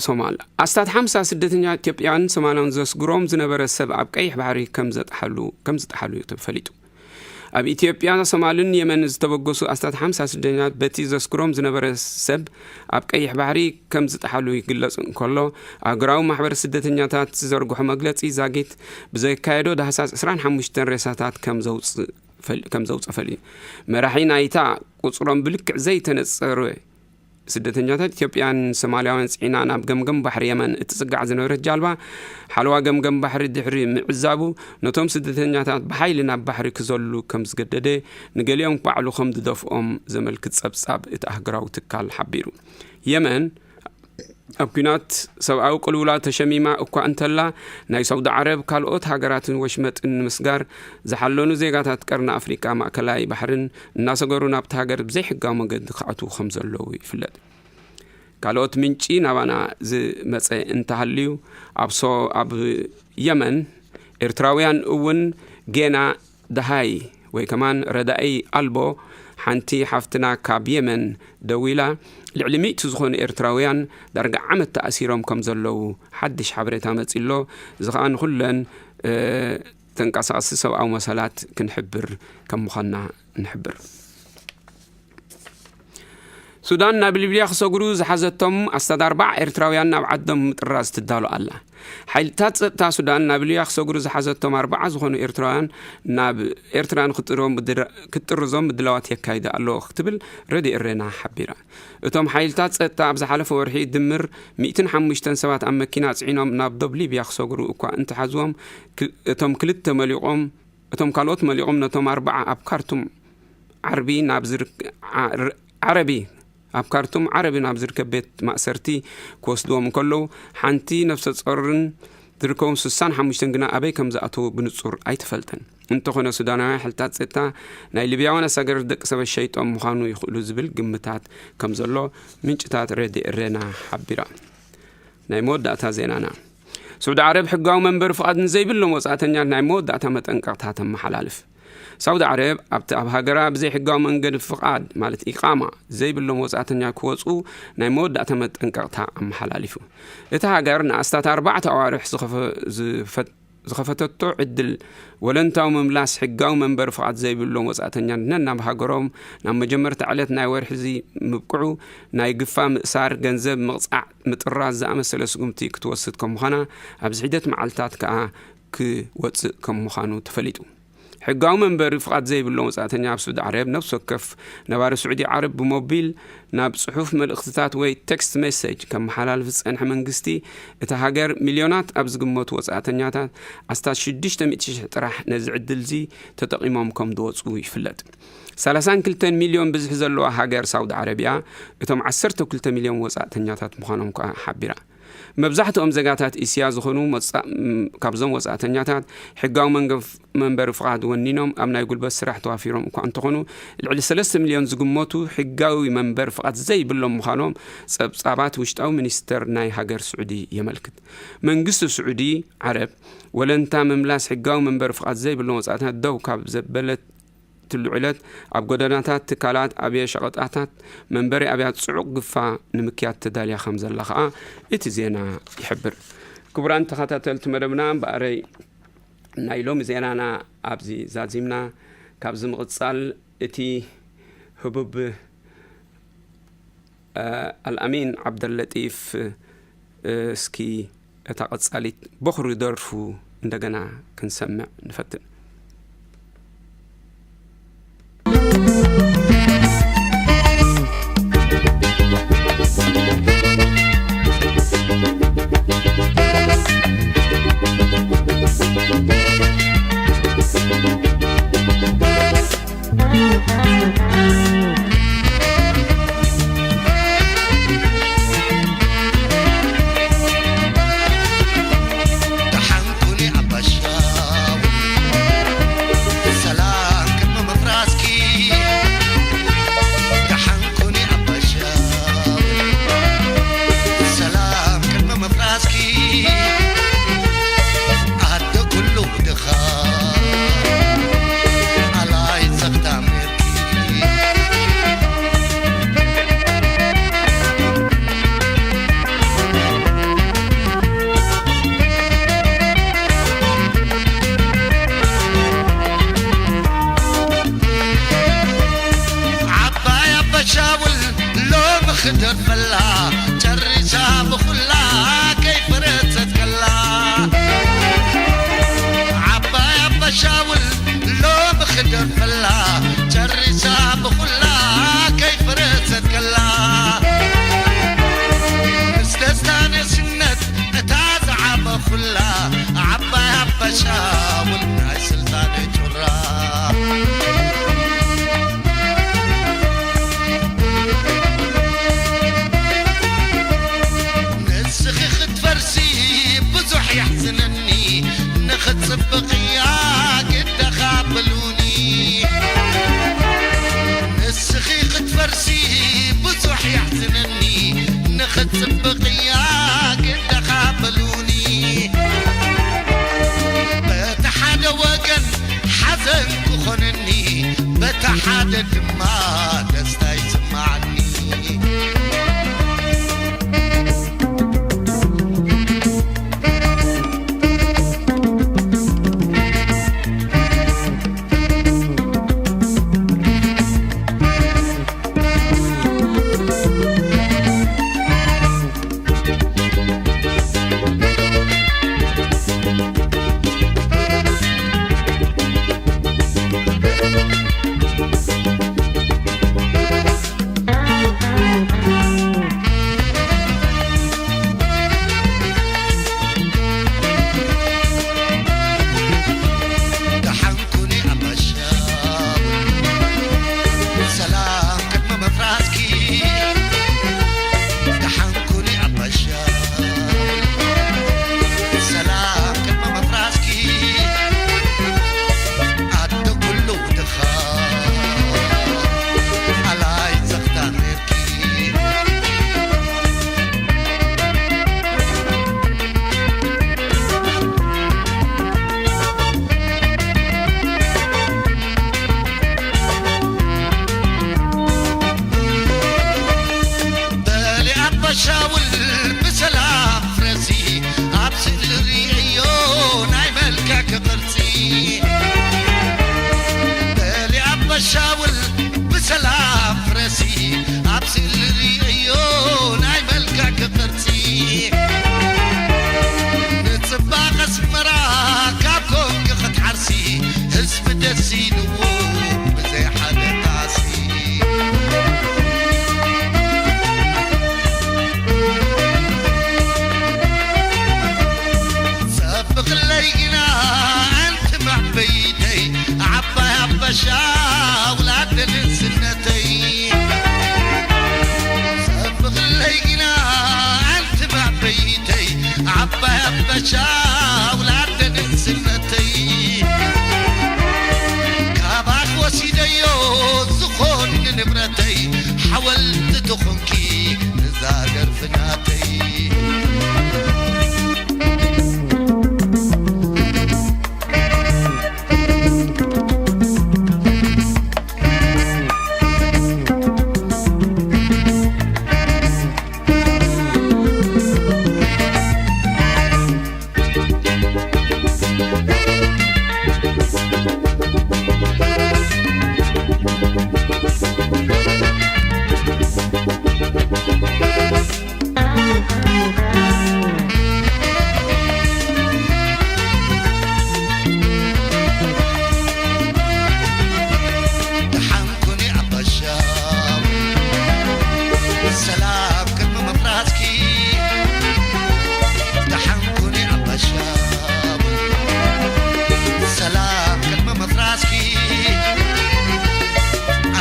ሶማል። ኣስታት ሓምሳ ስደተኛ ኢትዮጵያን ሶማልያን ዘስግሮም ዝነበረ ሰብ ኣብ ቀይሕ ባሕሪ ከም ዘጥሓሉ፣ ከም ዝጠሓሉ ተፈሊጡ። ኣብ ኢትዮጵያ፣ ሶማልን የመን ዝተበገሱ ኣስታት ሓምሳ ስደተኛታት በቲ ዘስግሮም ዝነበረ ሰብ ኣብ ቀይሕ ባሕሪ ከም ዝጠሓሉ ይግለጽ እንከሎ፣ ኣህጉራዊ ማሕበር ስደተኛታት ዝዘርግሖ መግለጺ ዛጊት ብዘካየዶ ዳህሳስ ዕስራን ሓሙሽተን ሬሳታት ከም ዘውጽእ ፈል-፣ ከም ዘውጽእ ፈሊዩ። መራሒ ናይታ ቁጽሮም ብልክዕ ዘይተነጸረ ስደተኛታት ኢትዮጵያን ሶማልያውያን ጽዒና ናብ ገምገም ባሕሪ የመን እትጽጋዕ ዝነበረት ጃልባ፣ ሓለዋ ገምገም ባሕሪ ድሕሪ ምዕዛቡ፣ ነቶም ስደተኛታት ብሓይሊ ናብ ባሕሪ ክዘሉ ከም ዝገደደ፣ ንገሊኦም ባዕሉ ከም ዝደፍኦም ዘመልክት ጸብጻብ እቲ ኣህጉራዊ ትካል ሓቢሩ። የመን ኣብ ኲናት ሰብኣዊ ቅልውላው ተሸሚማ እኳ እንተላ፣ ናይ ሳውዲ ዓረብ ካልኦት ሃገራትን ወሽመጥን ንምስጋር ዝሓለኑ ዜጋታት ቀርኒ ኣፍሪቃ ማእከላይ ባሕርን እናሰገሩ ናብቲ ሃገር ብዘይሕጋዊ መገዲ ክኣትዉ ከም ዘለዉ ይፍለጥ። ካልኦት ምንጪ ናባና ዝመጸ እንተሃልዩ፣ ኣብ ሶ-፣ ኣብ የመን ኤርትራውያን እውን ጌና ደሃይ ወይ ከማን ረዳኢ ኣልቦ፣ ሓንቲ ሓፍትና ካብ የመን ደዊላ፣ ልዕሊ ሚእቲ ዝኾኑ ኤርትራውያን ዳርጋ ዓመት ተኣሲሮም ከም ዘለዉ ሓድሽ ሓበሬታ መጺሎ። እዚ ኸኣ ንኹለን፣ እ፣ ተንቀሳቐሲ ሰብኣዊ መሰላት ክንሕብር ከም ምዃንና ንሕብር። ሱዳን ናብ ሊብያ ክሰግሩ ዝሓዘቶም ኣስታት ኣርባዓ ኤርትራውያን ናብ ዓዶም ምጥራዝ ትዳሎ ኣላ። ሓይልታት ጸጥታ ሱዳን ናብ ሊብያ ክሰግሩ ዝሓዘቶም ኣርባዓ ዝኾኑ ኤርትራውያን ናብ ኤርትራ ንክጥሮም ብድረ-፣ ክትጥርዞም ምድላዋት የካይዳ ኣሎ ክትብል ረድዮ ኤሬና ሓቢራ። እቶም ሓይልታት ጸጥታ ኣብ ዝሓለፈ ወርሒ ድምር ሚእትን ሓሙሽተን ሰባት ኣብ መኪና ጽዒኖም ናብ ዶብ ሊብያ ክሰግሩ እኳ እንተሓዝዎም፣ ክ-፣ እቶም ክልተ መሊቖም፣ እቶም ካልኦት መሊቖም ነቶም ኣርባዓ ኣብ ካርቱም ዓርቢ ናብ ዝርክ-፣ ዓ-፣ ር-፣ ዓረቢ፣ ኣብ ካርቱም ዓረቢ ናብ ዝርከብ ቤት ማእሰርቲ ክወስድዎም እንከለዉ፣ ሓንቲ ነፍሰ ጾርን ዝርከቦም ስሳን ሓሙሽተን ግና ኣበይ ከም ዝኣተዉ ብንጹር ኣይተፈልጠን። እንተኾነ፣ ሱዳናውያን ሓይልታት ጸጥታ ናይ ሊብያውያን ኣሳገርቲ ደቂ ሰባት ሸይጦም ምዃኑ ይኽእሉ ዝብል ግምታት ከም ዘሎ ምንጭታት ሬድዮ ኤሬና ሓቢራ። ናይ መወዳእታ ዜናና፣ ስዑዲ ዓረብ ሕጋዊ መንበሪ ፍቓድ ንዘይብሎም ወጻእተኛታት ናይ መወዳእታ መጠንቀቕታ ተመሓላልፍ። ሳውዲ ዓረብ ኣብቲ ኣብ ሃገራ ብዘይ ሕጋዊ መንገዲ ፍቓድ፣ ማለት ኢቃማ፣ ዘይብሎም ወጻእተኛ ክወጹ ናይ መወዳእታ መጠንቀቕታ ኣመሓላሊፉ። እታ ሃገር ንኣስታት ኣርባዕተ ኣዋርሕ ዝኸፈ-፣ ዝፈት-፣ ዝኸፈተቶ ዕድል ወለንታዊ ምምላስ ሕጋዊ መንበሪ ፍቓድ ዘይብሎም ወጻእተኛታት ነናብ ሃገሮም ናብ መጀመርታ ዕለት ናይ ወርሒ እዚ ምብቅዑ፣ ናይ ግፋ ምእሳር፣ ገንዘብ ምቕጻዕ፣ ምጥራዝ ዝኣመሰለ ስጉምቲ ክትወስድ ከም ምዃና፣ ኣብዚ ሒደት መዓልታት ከኣ ክወጽእ ከም ምዃኑ ተፈሊጡ። ሕጋዊ መንበሪ ፍቓድ ዘይብሎም ወጻእተኛ ኣብ ስዑዲ ዓረብ፣ ነፍሲ ወከፍ ነባሪ ስዑዲ ዓረብ ብሞቢል ናብ ጽሑፍ መልእኽትታት ወይ ቴክስት ሜሴጅ ከመሓላልፍ ዝጸንሐ መንግስቲ እታ ሃገር፣ ሚልዮናት ኣብ ዝግመቱ ወጻእተኛታት ኣስታት ሽዱሽተ ሚእቲ ሽሕ ጥራሕ ነዚ ዕድል'ዚ ተጠቒሞም ከም ዝወጹ ይፍለጥ። ሰላሳን ክልተን ሚልዮን ብዝሒ ዘለዋ ሃገር ሳውዲ ዓረብያ፣ እቶም ዓሰርተ ክልተ ሚልዮን ወጻእተኛታት ምዃኖም ከኣ ሓቢራ። መብዛሕትኦም ዜጋታት እስያ ዝኾኑ መጻ-፣ ም-፣ ካብዞም ወጻእተኛታት፣ ሕጋዊ መንገፍ-፣ መንበሪ ፍቓድ ወኒኖም ኣብ ናይ ጉልበት ስራሕ ተዋፊሮም እኳ እንተኾኑ፣ ልዕሊ ሰለስተ ሚልዮን ዝግመቱ ሕጋዊ መንበሪ ፍቓድ ዘይብሎም ምዃኖም ጸብጻባት ውሽጣዊ ሚኒስተር ናይ ሃገር ስዑዲ የመልክት። መንግስቲ ስዑዲ ዓረብ፣ ወለንታ ምምላስ ሕጋዊ መንበሪ ፍቓድ ዘይብሎም ወጻእተኛታት ደው ካብ ዘበለት ትሉ ዕለት፣ ኣብ ጎደናታት፣ ትካላት፣ ኣብየ ሸቐጣታት፣ መንበሪ ኣብያት ጽዑቕ ግፋ ንምክያድ ተዳልያ ከም ዘላ ኸኣ እቲ ዜና ይሕብር። ክቡራን ተኸታተልቲ መደብና፣ እምበኣረይ ናይ ሎሚ ዜናና ኣብዚ ዛዚምና። ካብዚ ምቕጻል እቲ ህቡብ ኣልኣሚን ዓብደለጢፍ፣ እስኪ እታ ቀጻሊት በኹሪ ደርፉ እንደገና ክንሰምዕ ንፈትን። ዓባይ ኣባሻውል ሎሚ ክደርፈላ ጨሪሳ ብኹላ ከይፈረሰት ከላ። ዓባይ ኣባሻውል ሎሚ ክደርፈላ ጨሪሳ ብኹላ ከይፈረሰት ከላ። ጽብቕያ ግደኻ በሉኒ፣ ንስኺ ክትፈርሲ ብዙሕ የሕዝነኒ። ንኽትጽብቕያ ግደኻ በሉኒ፣ በቲ ሓደ ወገን ሓዘን ክኾነኒ፣ በቲ ሓደ ድማ ደስታ ይስማዓኒ። ደሓን ኩኒ ኣባሻ፣ ሰላም ቅድሚ ምፍራስኪ። ደሓን ኩኒ ኣባሻ፣ ሰላም ቅድሚ ምፍራስኪ። ኣደ ኩሉ ድኻ፣ ኣላይ ዘኽታ ሜርኪ። በሊ ኣባሻውል ብሰላም ፍረሲ፣ ኣብ ስእሊ ርእዮ ናይ መልክዕኪ ቅርጺ። በሊ ኣባሻውል ብሰላም ፍረሲ፣ ኣብ ስእሊ ርእዮ ናይ መልክዕኪ ቅርጺ። ንጽባቐ ኣስመራ ካብ ኮንኪ ክትሓርሲ፣ ህዝቢ ደስ ኢልዎ ብዘይ ሓደ ጣሲ። ጸብቕለይ ግና ኣንቲ መዕበይተይ፣ ዓባይ ኣባሻውል ኣደ ንእስነተይ። ጸብቕለይ ግና ኣንቲ መዕበይተይ፣ ዓባይ ኣባሻውል ኣደ ንእስነተይ። ካባኽ ወሲደዮ ዝኾን ንንብረተይ፣ ሓወልቲ ትኹንኪ እዛ ደርፊ ናተይ። ደሓን ኩኒ ኣባሻውል፣ ሰላም ቅድሚ ምፍራስኪ። ደሓን ኩኒ ኣባሻውል፣ ሰላም ቅድሚ ምፍራስኪ።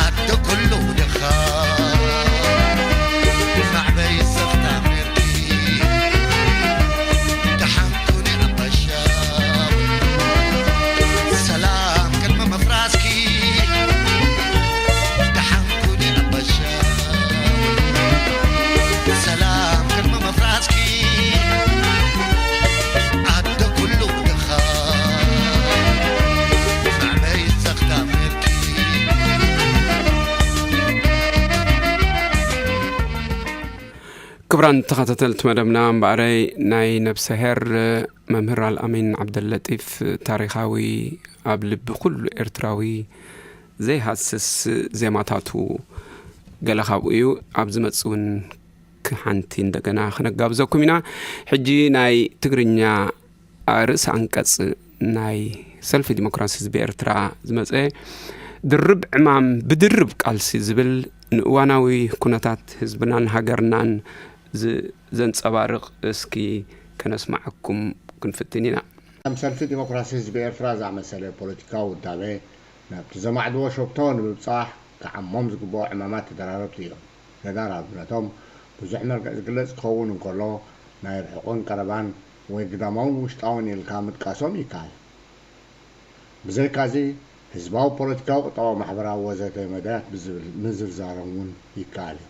ኣደ ኩሉ ድኻ፣ ማዕበይ ዘኽታ ሜርኪ። ደሓን ኩኒ ኣባሻውል፣ ሰላም ቅድሚ ምፍራስኪ። ደሓን ኩኒ ኣባሻውል፣ ሰላም ቅድሚ ምፍራስኪ። ኣደ ኩሉ ድኻ፣ ማዕበይ ዘኽታ ሜርኪ። ክቡራን ተኸታተልቲ መደብና፣ እምበኣረይ ናይ ነብሰ ሄር መምህር ኣልኣሚን ዓብደለጢፍ ታሪኻዊ፣ ኣብ ልቢ ኩሉ ኤርትራዊ ዘይሃስስ ዜማታቱ ገለ ካብኡ እዩ። ኣብ ዝመጽእ እውን ሓንቲ እንደገና ክነጋብዘኩም ኢና። ሕጂ ናይ ትግርኛ ርእሰ ኣንቀጽ ናይ ሰልፊ ዲሞክራሲ ህዝቢ ኤርትራ ዝመጸ፣ ድርብ ዕማም ብድርብ ቃልሲ ዝብል፣ ንእዋናዊ ኩነታት ህዝብናን ሃገርናን ዝ-፣ ዘንጸባርቕ እስኪ ከነስማዓኩም ክንፍትን ኢና። ከም ሰልፊ ዲሞክራሲ ህዝቢ ኤርትራ ዝኣመሰለ ፖለቲካዊ ውዳበ ናብቲ ዘማዕድዎ ሸቶ ንምብጻሕ ክዓሞም ዝግብኦ ዕማማት ተደራረብቲ እዮም። ተደራራብነቶም ብዙሕ መልክዕ ዝግለጽ ክኸውን እንከሎ፣ ናይ ርሑቕን ቀረባን ወይ ግዳማውን ውሽጣውን ኢልካ ምጥቃሶም ይከኣል። ብዘይካዚ ህዝባዊ ፖለቲካዊ፣ ቁጠባዊ፣ ማሕበራዊ ወዘተ መዳያት ብዝብል ምዝርዛሮም እውን ይከኣል እዩ።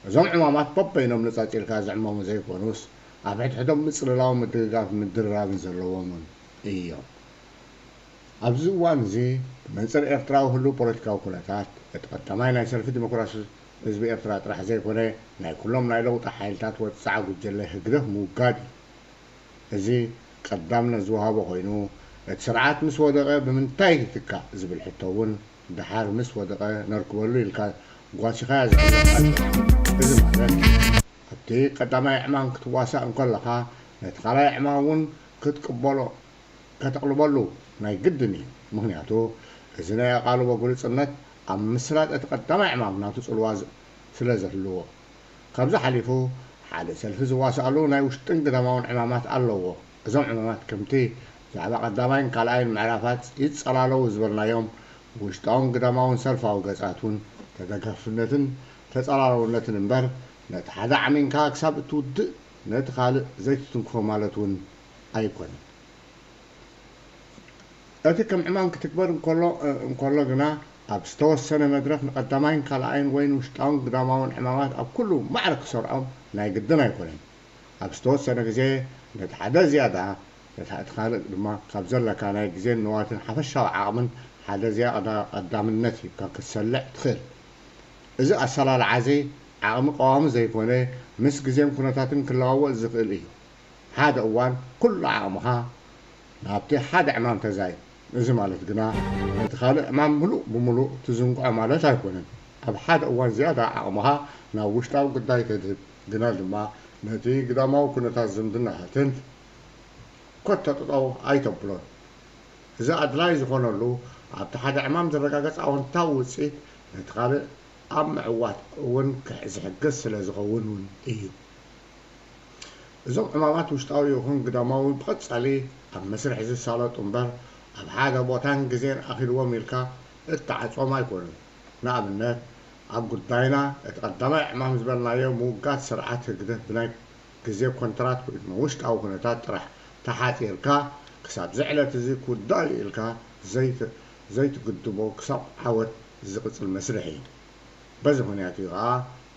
እዞም ዕማማት በበይኖም ነጻጺልካ ዝዕመሙ ዘይኮኑስ፣ ኣብ ሕድሕዶም ምጽልላውን ምድግጋፍ ምድርራብን ዘለዎም እውን እዮም። ኣብዚ እዋን እዚ ብመንጽር ኤርትራዊ ህሉው ፖለቲካዊ ኩነታት፣ እቲ ቀዳማይ ናይ ሰልፊ ዲሞክራሲ ህዝቢ ኤርትራ ጥራሕ ዘይኮነ፣ ናይ ኩሎም ናይ ለውጢ ሓይልታት ወጻዒ ጉጅለ ህግደፍ ምውጋድ እዩ። እዚ ቀዳምነት ዝወሃቦ ኮይኑ፣ እቲ ስርዓት ምስ ወደቐ ብምንታይ ይትካእ ዝብል ሕቶ እውን፣ ደሓር ምስ ወደቐ ነርክበሉ ኢልካ ጓሲኻያ ዝሕለፍ ኣይኮነን። እዚ ማለት ኣብቲ ቀዳማይ ዕማም ክትዋሳእ እንከለኻ፣ ነቲ ካልኣይ ዕማም እውን ክትቅበሎ፣ ከተቕልበሉ ናይ ግድን እዩ። ምኽንያቱ፣ እዚ ናይ ኣቓልቦ ግሉጽነት ኣብ ምስላጥ እቲ ቀዳማይ ዕማም ናቱ ጽልዋ ዝ-፣ ስለ ዘህልዎ። ካብዚ ሓሊፉ፣ ሓደ ሰልፊ ዝዋስኣሉ ናይ ውሽጥን ግዳማውን ዕማማት ኣለዎ። እዞም ዕማማት ከምቲ ብዛዕባ ቀዳማይን ካልኣይን ምዕራፋት ይጸላለዉ ዝበልናዮም ውሽጣውን ግዳማውን ሰልፋዊ ገጻት እውን ተደጋፍነትን ተጸላለውነትን እምበር፣ ነቲ ሓደ ዓሚንካ ክሳብ እትውድእ ነቲ ካልእ ዘይትትንክፎ ማለት እውን ኣይኮነን። እቲ ከም ዕማም ክትግበር እንከሎ፣ እንከሎ ግና፣ ኣብ ዝተወሰነ መድረኽ ንቐዳማይን ካልኣይን ወይ ንውሽጣውን ግዳማውን ዕማማት ኣብ ኩሉ ማዕረ ክሰርዖም ናይ ግድን ኣይኮነን። ኣብ ዝተወሰነ ግዜ ነቲ ሓደ ዝያዳ፣ ነቲ እቲ ካልእ ድማ ካብ ዘለካ ናይ ግዜን ንዋትን ሓፈሻዊ ዓቕምን ሓደ ዝያዳ ቀዳምነት ሂብካ ክትሰልዕ ትኽእል። እዚ ኣሰላልዓ እዚ ዓቕሚ ቀዋሚ ዘይኮነ፣ ምስ ግዜን ኩነታትን ክለዋወጥ ዝኽእል እዩ። ሓደ እዋን ኩሉ ዓቕምኻ ናብቲ ሓደ ዕማም ተዛይድ። እዚ ማለት ግና ነቲ ካልእ ዕማም ምሉእ ብምሉእ ትዝንግዖ ማለት ኣይኮነን። ኣብ ሓደ እዋን ዝያዳ ዓቕምኻ ናብ ውሽጣዊ ጉዳይ ተድህብ፣ ግና ድማ ነቲ ግዳማዊ ኩነታት ዝምድናታትን ኮተጥጠው ኣይተብሎን። እዚ ኣድላዪ ዝኾነሉ፣ ኣብቲ ሓደ ዕማም ዝረጋገጽ ኣወንታዊ ውጽኢት ነቲ ካልእ ኣብ ምዕዋት እውን ክሕ-፣ ዝሕግዝ ስለ ዝኸውን እውን እዩ። እዞም ዕማማት ውሽጣዊ ይኹን ግዳማዊ ብቐጻሊ ኣብ መስርሕ ዝሳለጡ እምበር፣ ኣብ ሓደ ቦታን ግዜን ኣኺልዎም ኢልካ እትዓጽዎም ኣይኮኑን። ንኣብነት፣ ኣብ ጉዳይና እቲ ቀዳማይ ዕማም ዝበልናዮ ምውጋድ ስርዓት ህግደፍ ብናይ ግዜ ኮንትራት ኮይኑ ንውሽጣዊ ኩነታት ጥራሕ ተሓጺርካ፣ ክሳብ እዚ ዕለት እዚ ክውዳእ እዩ ኢልካ ዘይት-፣ ዘይትግድቦ ክሳብ ዓወት ዝቕጽል መስርሕ እዩ። በዚ ምኽንያት እዩ ኸኣ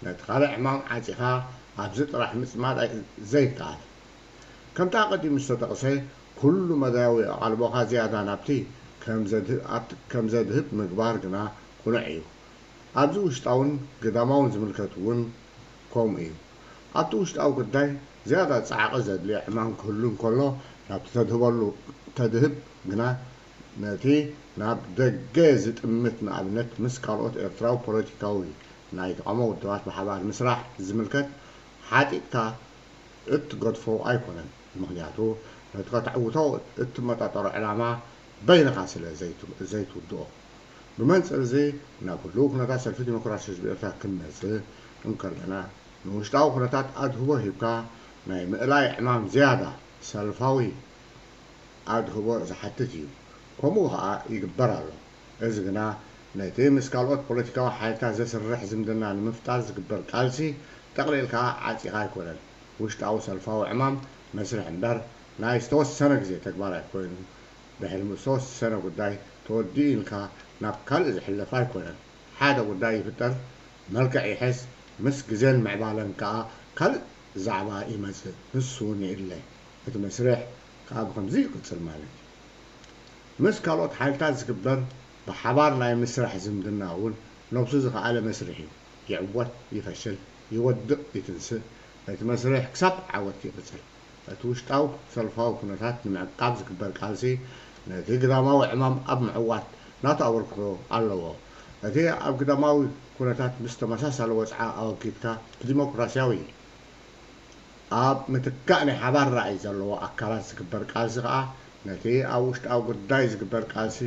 ነቲ ካልእ ዕማም ዓጺኻ ኣብዚ ጥራሕ ምጽማድ ኣይ-፣ ዘይከኣል። ከምቲ ኣቐዲሙ ዝተጠቕሰ፣ ኩሉ መዳያዊ ኣቓልቦኻ ዝያዳ ናብቲ ከም ዘድህ-፣ ኣብቲ ከም ዘድህብ ምግባር ግና ቅኑዕ እዩ። ኣብዚ ውሽጣውን ግዳማውን ዝምልከት እውን ከምኡ እዩ። ኣብቲ ውሽጣዊ ጉዳይ ዝያዳ ጻዕቒ ዘድልዮ ዕማም ክህሉ እንከሎ፣ ናብቲ ተድህበሉ፣ ተድህብ ግና ነቲ ናብ ደገ ዝጥምት፣ ንኣብነት ምስ ካልኦት ኤርትራዊ ፖለቲካዊ ናይ ተቓውሞ ውድባት ብሓባር ምስራሕ ዝምልከት፣ ሓጢጥካ እትገድፎ ኣይኮነን። ምኽንያቱ፣ ነቲ ከተዕውቶ እትመጣጠሮ ዕላማ በይንኻ ስለ ዘይት-፣ ዘይትውድኦ። ብመንጽር እዚ፣ ናብ ህሉው ኩነታት ሰልፊ ዲሞክራሲ ህዝቢ ኤርትራ ክንመጽእ እንከለና፣ ንውሽጣዊ ኩነታት ኣድህቦ ሂብካ ናይ ምእላይ ዕማም ዝያዳ ሰልፋዊ ኣድህቦ ዝሓትት እዩ። ከምኡ ኸኣ ይግበር ኣሎ። እዚ ግና ነቲ ምስ ካልኦት ፖለቲካዊ ሓይልታት ዘስርሕ ዝምድና ንምፍጣር ዝግበር ቃልሲ ጠቕሊልካ ዓጺኻ ኣይኮነን። ውሽጣዊ ሰልፋዊ ዕማም መስርሕ እምበር ናይ ዝተወሰነ ግዜ ተግባር ኣይኮይኑን። ድሕሪ ዝተወሰነ ጉዳይ ተወዲኡ ኢልካ ናብ ካልእ ዝሕለፍ ኣይኮነን። ሓደ ጉዳይ ይፍጠር፣ መልክዕ ይሕዝ፣ ምስ ግዜን ምዕባለን ከኣ ካልእ ዛዕባ ይመጽእ፣ ንሱ እውን ይእለ። እቲ መስርሕ ከኣ ብኸምዚ ይቕጽል ማለት እዩ። ምስ ካልኦት ሓይልታት ዝግበር ብሓባር ናይ ምስራሕ ዝምድና እውን ነብሱ ዝኸኣለ መስርሕ እዩ። ይዕወት ይፈሽል፣ ይወድቕ ይትንስእ፣ እቲ መስርሕ ክሳብ ዓወት ይቕጽል። እቲ ውሽጣዊ ሰልፋዊ ኩነታት ንምዕቃብ ዝግበር ቃልሲ፣ ነቲ ግዳማዊ ዕማም ኣብ ምዕዋት ናቱ ኣበርክቶ ኣለዎ። እቲ ኣብ ግዳማዊ ኩነታት ምስ ተመሳሳሊ ወጽዓ ኣወጊድካ ብዲሞክራሲያዊ ኣብ ምትካእ ናይ ሓባር ራእይ ዘለዎ ኣካላት ዝግበር ቃልሲ ከኣ፣ ነቲ ኣብ ውሽጣዊ ጉዳይ ዝግበር ቃልሲ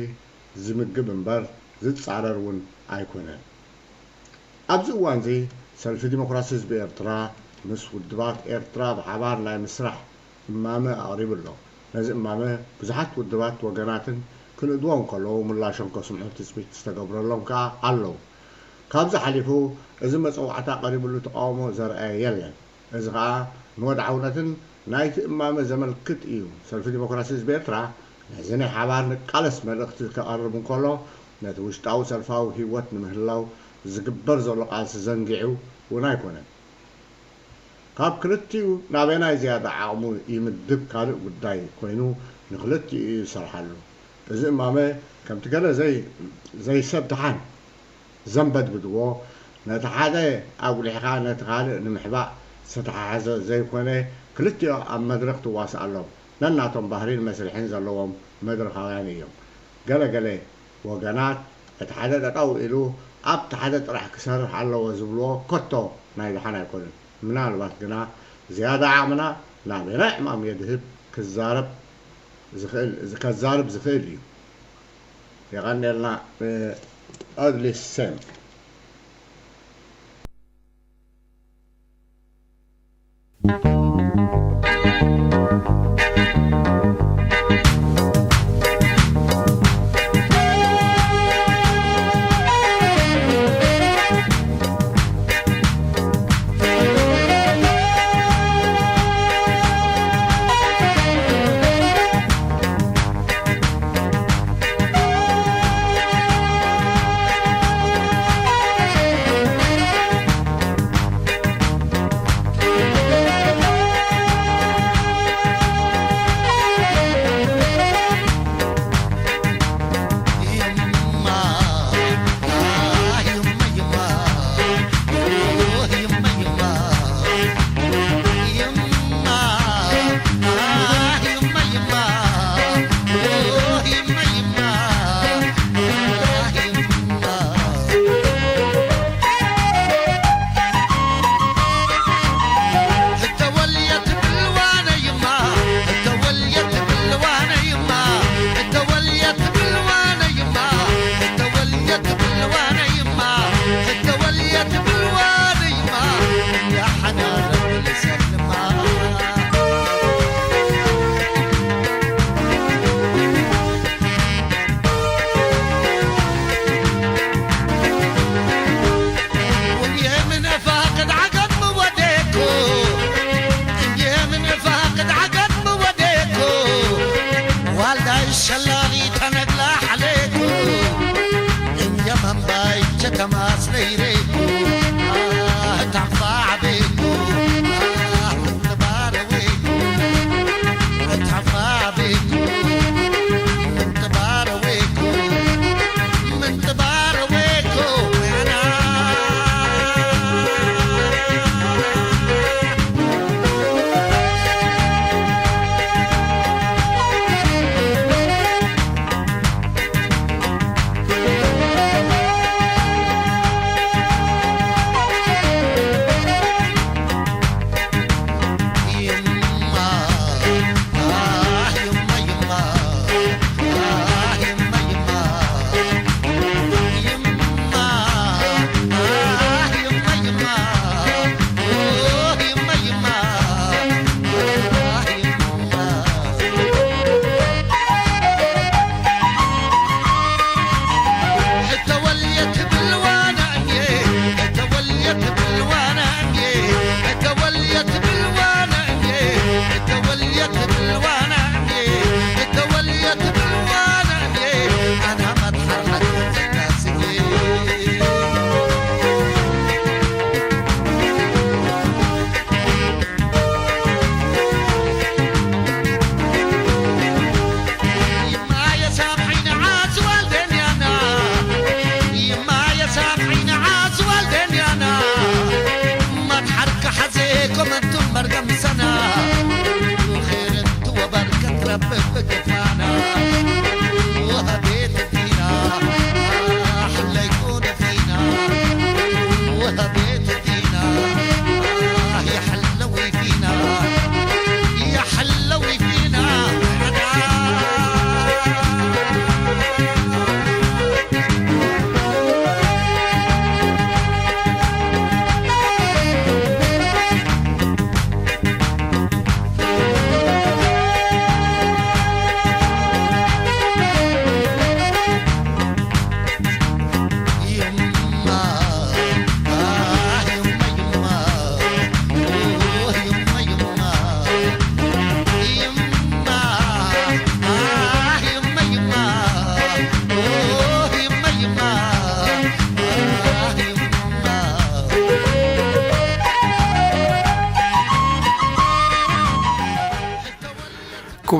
ዝምግብ እምበር ዝጻረር እውን ኣይኮነን። ኣብዚ እዋንዚ፣ ሰልፊ ዲሞክራሲ ህዝቢ ኤርትራ ምስ ውድባት ኤርትራ ብሓባር ናይ ምስራሕ እማመ ኣቕሪቡ ኣሎ። ነዚ እማመ ብዙሓት ውድባት ወገናትን ክንእድዎ እንከለዉ፣ ምላሾም ከስምዑ ትጽቢት ዝተገብረሎም ከኣ ኣለዉ። ካብዚ ሓሊፉ፣ እዚ መጸዋዕታ ቀሪብሉ ተቓውሞ ዘርኣየ የለን። እዚ ኸኣ ንወድዓውነትን ናይቲ እማመ ዘመልክት እዩ። ሰልፊ ዲሞክራሲ ህዝቢ ኤርትራ ነዚ ናይ ሓባር ንቃለስ መልእኽቲ ከቐርብ እንከሎ፣ ነቲ ውሽጣዊ ሰልፋዊ ህይወት ንምህላው ዝግበር ዘሎ ቃልሲ ዘንጊዑ እውን ኣይኮነን። ካብ ክልቲኡ ናበናይ ዝያዳ ዓቕሙ ይምድብ ካልእ ጉዳይ ኮይኑ፣ ንክልቲኡ እዩ ዝሰርሓሉ። እዚ እማመ ከምቲ ገለ ዘይ-፣ ዘይሰብ ደሓን ዘንበድብድዎ፣ ነቲ ሓደ ኣጉሊሕካ ነቲ ካልእ ንምሕባእ ዝተተሓሓዘ ዘይኮነ፣ ክልቲኦ ኣብ መድረኽ ትዋስኣሎም ነናቶም ባህሪን መስርሕን ዘለዎም መድረኻውያን እዮም። ገለ ገለ ወገናት እቲ ሓደ ጠጠው ኢሉ ኣብቲ ሓደ ጥራሕ ክሰርሕ ኣለዎ ዝብልዎ ከቶ ናይ ደሓን ኣይኮኑን። ምናልባት ግና ዝያዳ ዓቕምና ናበናይ ዕማም የድህብ ክዛረብ ዝኽእል፣ ከዛርብ ዝኽእል እዩ። የቐንየልና። ኣድሊስ ሴም።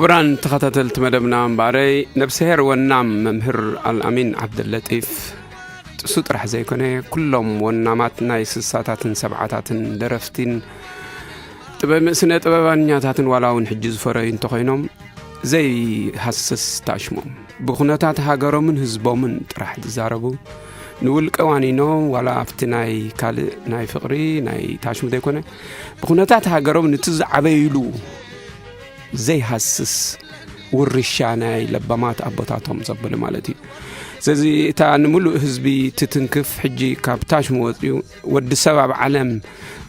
ክቡራን ተኸታተልቲ መደብና እምበኣረይ፣ ነብስሄር ወናም መምህር ኣልኣሚን ዓብደለጢፍ ጥሱ ጥራሕ ዘይኮነ፣ ኩሎም ወናማት ናይ ስሳታትን ሰብዓታትን ደረፍቲን ጥበብ፣ ስነ ጥበባኛታትን ዋላ እውን ሕጂ ዝፈረዩ እንተኾይኖም፣ ዘይሃስስ ታሽሞም ብኩነታት ሃገሮምን ህዝቦምን ጥራሕ ዝዛረቡ፣ ንውልቀ ዋኒኖም ዋላ ኣብቲ ናይ ካልእ ናይ ፍቕሪ ናይ ታሽሙ ዘይኮነ፣ ብኩነታት ሃገሮም ንቲ ዝዓበይሉ ዘይሃስስ ውርሻ ናይ ለባማት ኣቦታቶም ዘበሉ ማለት እዩ። ስለዚ እታ ንምሉእ ህዝቢ ትትንክፍ ሕጂ ካብ ታሽሙ ወፂኡ ወዲ ሰብ ኣብ ዓለም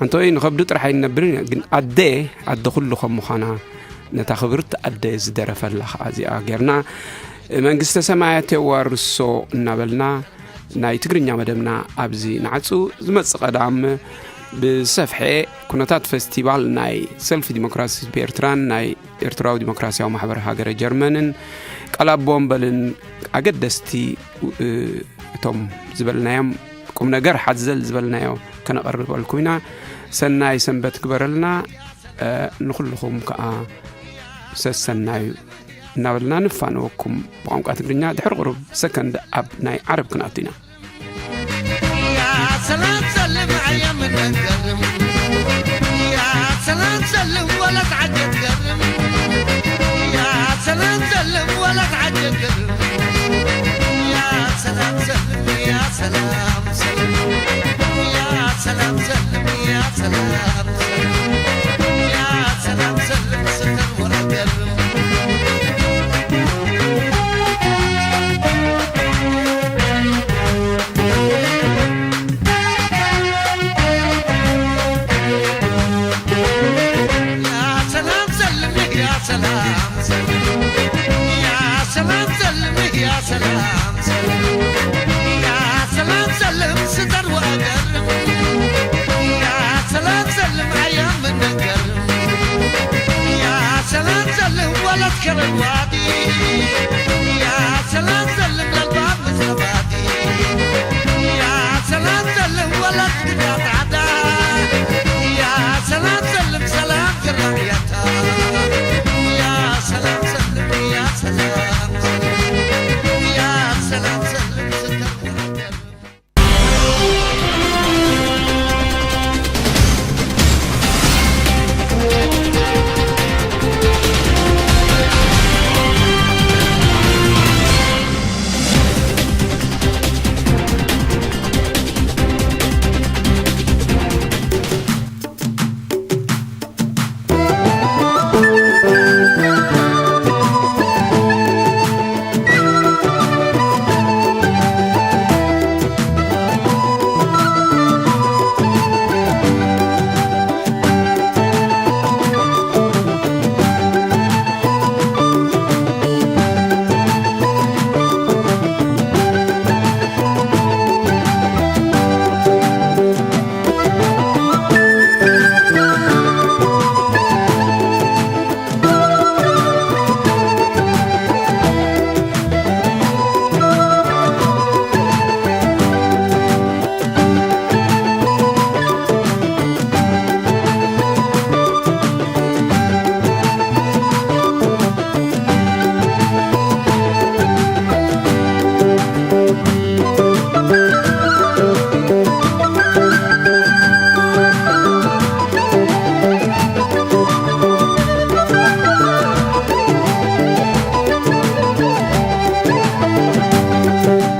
ኣንቶይ ንኸብዱ ጥራሕ ኣይንነብርን ኢና፣ ግን ኣደ፣ ኣደ ኩሉ ከም ምዃና ነታ ክብርቲ ኣደ ዝደረፈላ ኸዓ እዚኣ ጌርና መንግስተ ሰማያት የዋርሶ እናበልና ናይ ትግርኛ መደብና ኣብዚ ንዓጹ። ዝመጽእ ቀዳም ብሰፍሐ ኩነታት ፈስቲቫል ናይ ሰልፊ ዲሞክራሲ ብኤርትራን ናይ ኤርትራዊ ዲሞክራሲያዊ ማሕበር ሃገረ ጀርመንን ቃል ኣቦ ወንበልን ኣገደስቲ፣ እ፣ እቶም ዝበልናዮም ቁም ነገር ሓዘል ዝበልናዮ ከነቐርበልኩም ኢና። ሰናይ ሰንበት ግበረልና፣ እ፣ ንኹልኹም ከኣ ሰሰናዩ እናበልና ንፋነወኩም ብቋንቋ ትግርኛ። ድሕሪ ቁሩብ ሰከንድ ኣብ ናይ ዓረብ ክንኣቱ ኢና። يا سلام سلم أيام النجرم. يا سلام سلم ولا تعجب قرم. يا سلام سلم ولا تعجب قرم. يا سلام سلم، يا سلام سلم. يا سلام سلم، يا سلام سلم. يا سلام سلم، ستر ولا قرم. يا سلام سلم، يا سلام سلم. يا سلام سلم، يا سلام سلم. يا سلام سلم، ستر وأقرب. يا سلام سلم، أيام من نقرب. يا سلام سلم، ولا تكرر وادي. يا سلام سلم، للباب مستفادي. يا سلام سلم، ولا تكرر عدا. يا سلام سلم، سلام كرعيتا. يا سلام سلم، يا سلام سلم. يا سلام سلم، ستر وأقرب.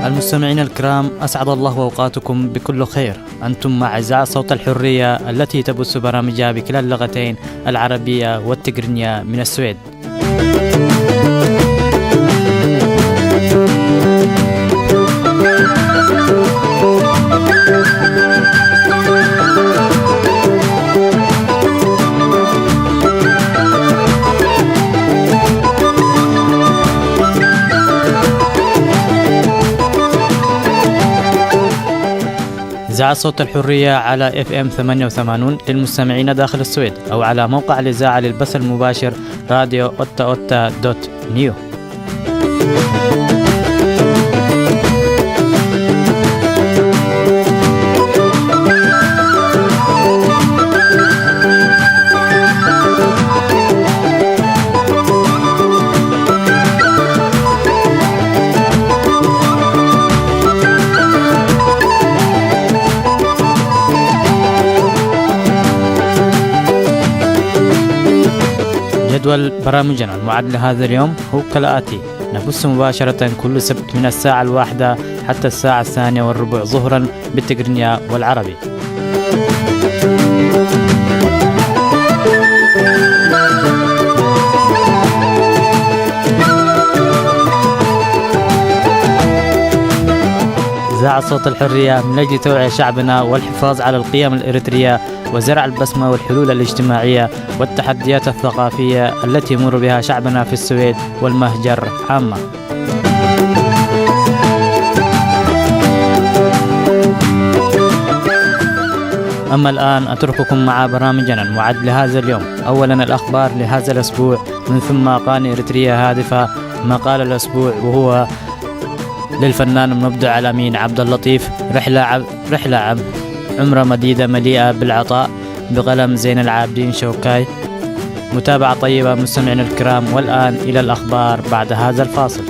المستمعين الكرام، أسعد الله أوقاتكم بكل خير. أنتم مع إذاعة صوت الحرية التي تبث برامجها بكلا اللغتين العربية والتقرنية من السويد. إذاعة صوت الحرية على إف إم ثمانية وثمانين للمستمعين داخل السويد، أو على موقع الإذاعة للبث المباشر راديو أوتا أوتا دوت نيو. جدول برامجنا المعد لهذا اليوم هو كالآتي: نبث مباشرة كل سبت من الساعة الواحدة حتى الساعة الثانية والربع ظهرا بالتقرنية والعربي. إذاعة صوت الحرية من أجل توعية شعبنا والحفاظ على القيم الإريترية وزرع البسمة والحلول الاجتماعية والتحديات الثقافية التي يمر بها شعبنا في السويد والمهجر عامة. أما الآن أترككم مع برامجنا المعد لهذا اليوم. أولا الأخبار لهذا الأسبوع، من ثم أغاني إريترية هادفة، مقال الأسبوع وهو للفنان المبدع الأمين عبد اللطيف، رحلة عب... رحلة عب... عمرة مديدة مليئة بالعطاء، بقلم زين العابدين شوكاي. متابعة طيبة مستمعينا الكرام، والآن إلى الأخبار بعد هذا الفاصل.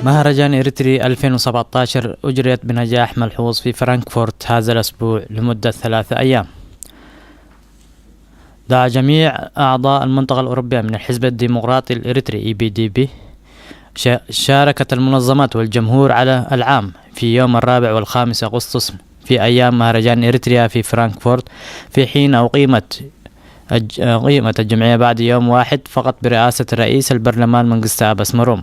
مهرجان إريتري ألفين وسبعتاشر أجريت بنجاح ملحوظ في فرانكفورت هذا الأسبوع لمدة ثلاثة أيام. دعا جميع أعضاء المنطقة الأوروبية من الحزب الديمقراطي الإريتري، إي بي دي بي، شا-، شاركت المنظمات والجمهور على العام في يوم الرابع والخامس أغسطس في أيام مهرجان إريتريا في فرانكفورت، في حين أقيمت الج-، أقيمت الجمعية بعد يوم واحد فقط برئاسة رئيس البرلمان منغستا أباس مروم.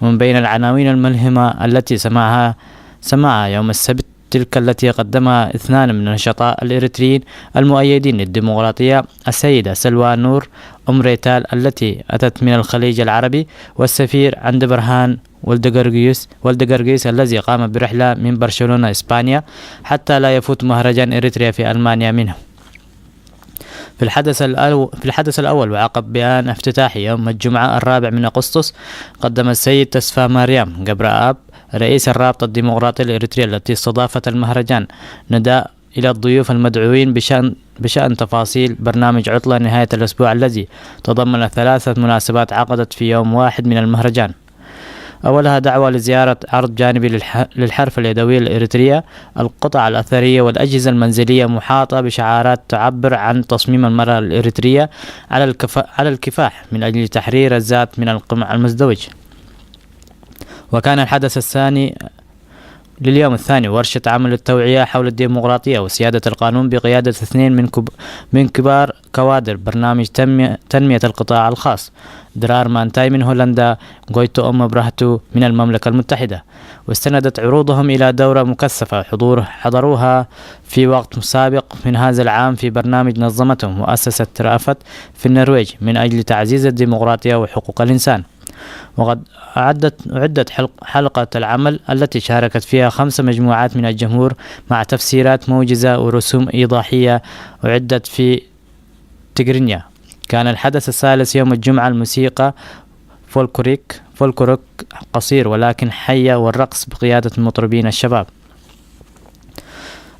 ومن بين العناوين الملهمة التي سمعها، سمعها يوم السبت تلك التي قدمها اثنان من النشطاء الإريتريين المؤيدين للديمقراطية، السيدة سلوى نور أم ريتال التي أتت من الخليج العربي، والسفير عند برهان والدقرقيس، والدقرقيس الذي قام برحلة من برشلونة إسبانيا حتى لا يفوت مهرجان إريتريا في ألمانيا منه. في الحدث الأو-، في الحدث الأول، وعقب بيان افتتاحي يوم الجمعة الرابع من أغسطس، قدم السيد تسفى مريم جبرآب رئيس الرابطة الديمقراطية الإريترية التي استضافت المهرجان نداء إلى الضيوف المدعوين بشأن، بشأن تفاصيل برنامج عطلة نهاية الأسبوع الذي تضمن ثلاثة مناسبات عقدت في يوم واحد من المهرجان. أولها دعوة لزيارة عرض جانبي للح-، للحرف اليدوي الإريترية، القطع الأثرية والأجهزة المنزلية محاطة بشعارات تعبر عن تصميم المرأة الإريترية على الكفا-، على الكفاح من أجل تحرير الذات من القمع المزدوج. وكان الحدث الثاني لليوم الثاني ورشة عمل التوعية حول الديمقراطية وسيادة القانون بقيادة اثنين من كب-، من كبار كوادر برنامج تنمية، تنمية القطاع الخاص، درار مانتاي من هولندا، غويتو أم براهتو من المملكة المتحدة. واستندت عروضهم إلى دورة مكثفة حضور، حضروها في وقت سابق من هذا العام في برنامج نظمته مؤسسة رأفت في النرويج من أجل تعزيز الديمقراطية وحقوق الإنسان. وقد أعدت، أعدت حلق-، حلقة العمل التي شاركت فيها خمس مجموعات من الجمهور مع تفسيرات موجزة ورسوم إيضاحية أعدت في تيغرينيا. كان الحدث الثالث يوم الجمعة الموسيقى فولكوريك، فولكوريك قصير ولكن حية والرقص بقيادة المطربين الشباب.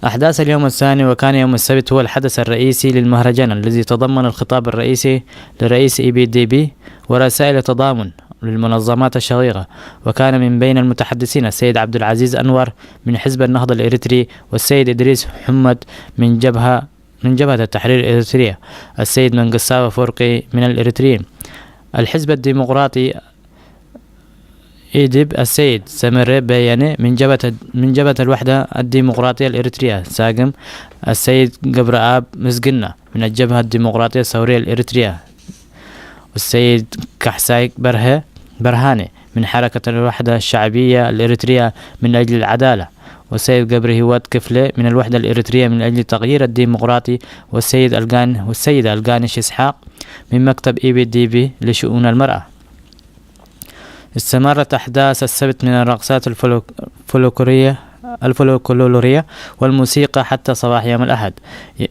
أحداث اليوم الثاني، وكان يوم السبت هو الحدث الرئيسي للمهرجان الذي تضمن الخطاب الرئيسي لرئيس إي بي دي بي ورسائل تضامن للمنظمات الشقيقة، وكان من بين المتحدثين السيد عبد العزيز أنور من حزب النهضة الإريتري، والسيد إدريس حمد من جبهة، من جبهة التحرير الإريترية، السيد منقساوة فورقي من الإريتريين، الحزب الديمقراطي إيديب السيد سمير بياني من جبهة، من جبهة الوحدة الديمقراطية الإريترية ساقم، السيد قبرآب مزقنة من الجبهة الديمقراطية الثورية الإريترية، والسيد كحساي برهة، برهاني من حركة الوحدة الشعبية الإريترية من أجل العدالة، والسيد قبر هيوات كفلة من الوحدة الإريترية من أجل التغيير الديمقراطي، والسيد القان-، والسيدة القانش إسحاق من مكتب إي بي دي بي لشؤون المرأة. استمرت أحداث السبت من الرقصات الفلك-، الفلكلورية، الفلكلورية والموسيقى حتى صباح يوم الأحد. ي-،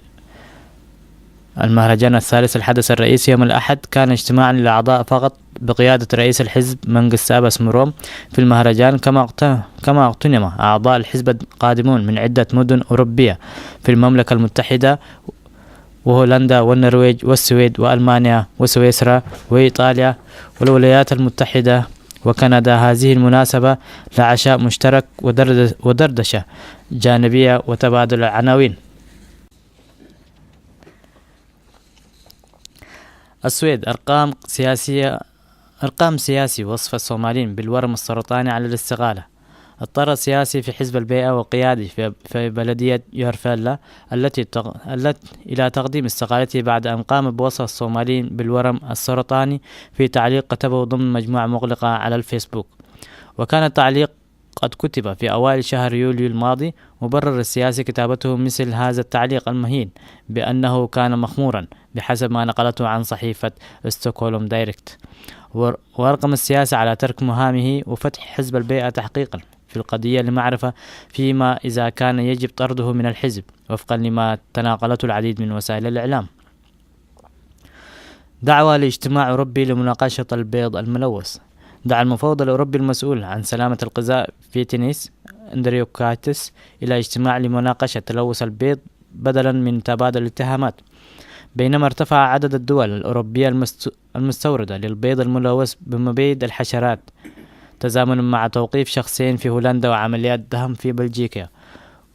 المهرجان الثالث الحدث الرئيسي يوم الأحد كان اجتماعا للأعضاء فقط بقيادة رئيس الحزب منقس أبس مروم. في المهرجان كما اقت- كما اغتنم أعضاء الحزب القادمون من عدة مدن أوروبية في المملكة المتحدة وهولندا والنرويج والسويد وألمانيا وسويسرا وإيطاليا والولايات المتحدة وكندا. هذه المناسبة لعشاء مشترك ودرد- ودردشة جانبية وتبادل عناوين. السويد: أرقام سياسية أرقام سياسي وصف الصوماليين بالورم السرطاني على الاستقالة. اضطر سياسي في حزب البيئة وقيادي في, في بلدية يورفيلا التي تق... الت... إلى تقديم استقالته بعد أن قام بوصف الصوماليين بالورم السرطاني في تعليق كتبه ضمن مجموعة مغلقة على الفيسبوك. وكان التعليق قد كتب في أوائل شهر يوليو الماضي، مبرر السياسي كتابته مثل هذا التعليق المهين بأنه كان مخمورا، بحسب ما نقلته عن صحيفة ستوكهولم دايركت. ور- ورقم السياسي على ترك مهامه وفتح حزب البيئة تحقيقا في القضية لمعرفة فيما إذا كان يجب طرده من الحزب، وفقا لما تناقلته العديد من وسائل الإعلام. دعوة لاجتماع أوروبي لمناقشة البيض الملوث. دعا المفوض الأوروبي المسؤول عن سلامة الغذاء في تونس أندريو كايتس إلى اجتماع لمناقشة تلوث البيض بدلا من تبادل الاتهامات، بينما ارتفع عدد الدول الأوروبية المست- المستوردة للبيض الملوث بمبيد الحشرات، تزامنا مع توقيف شخصين في هولندا وعمليات دهم في بلجيكا.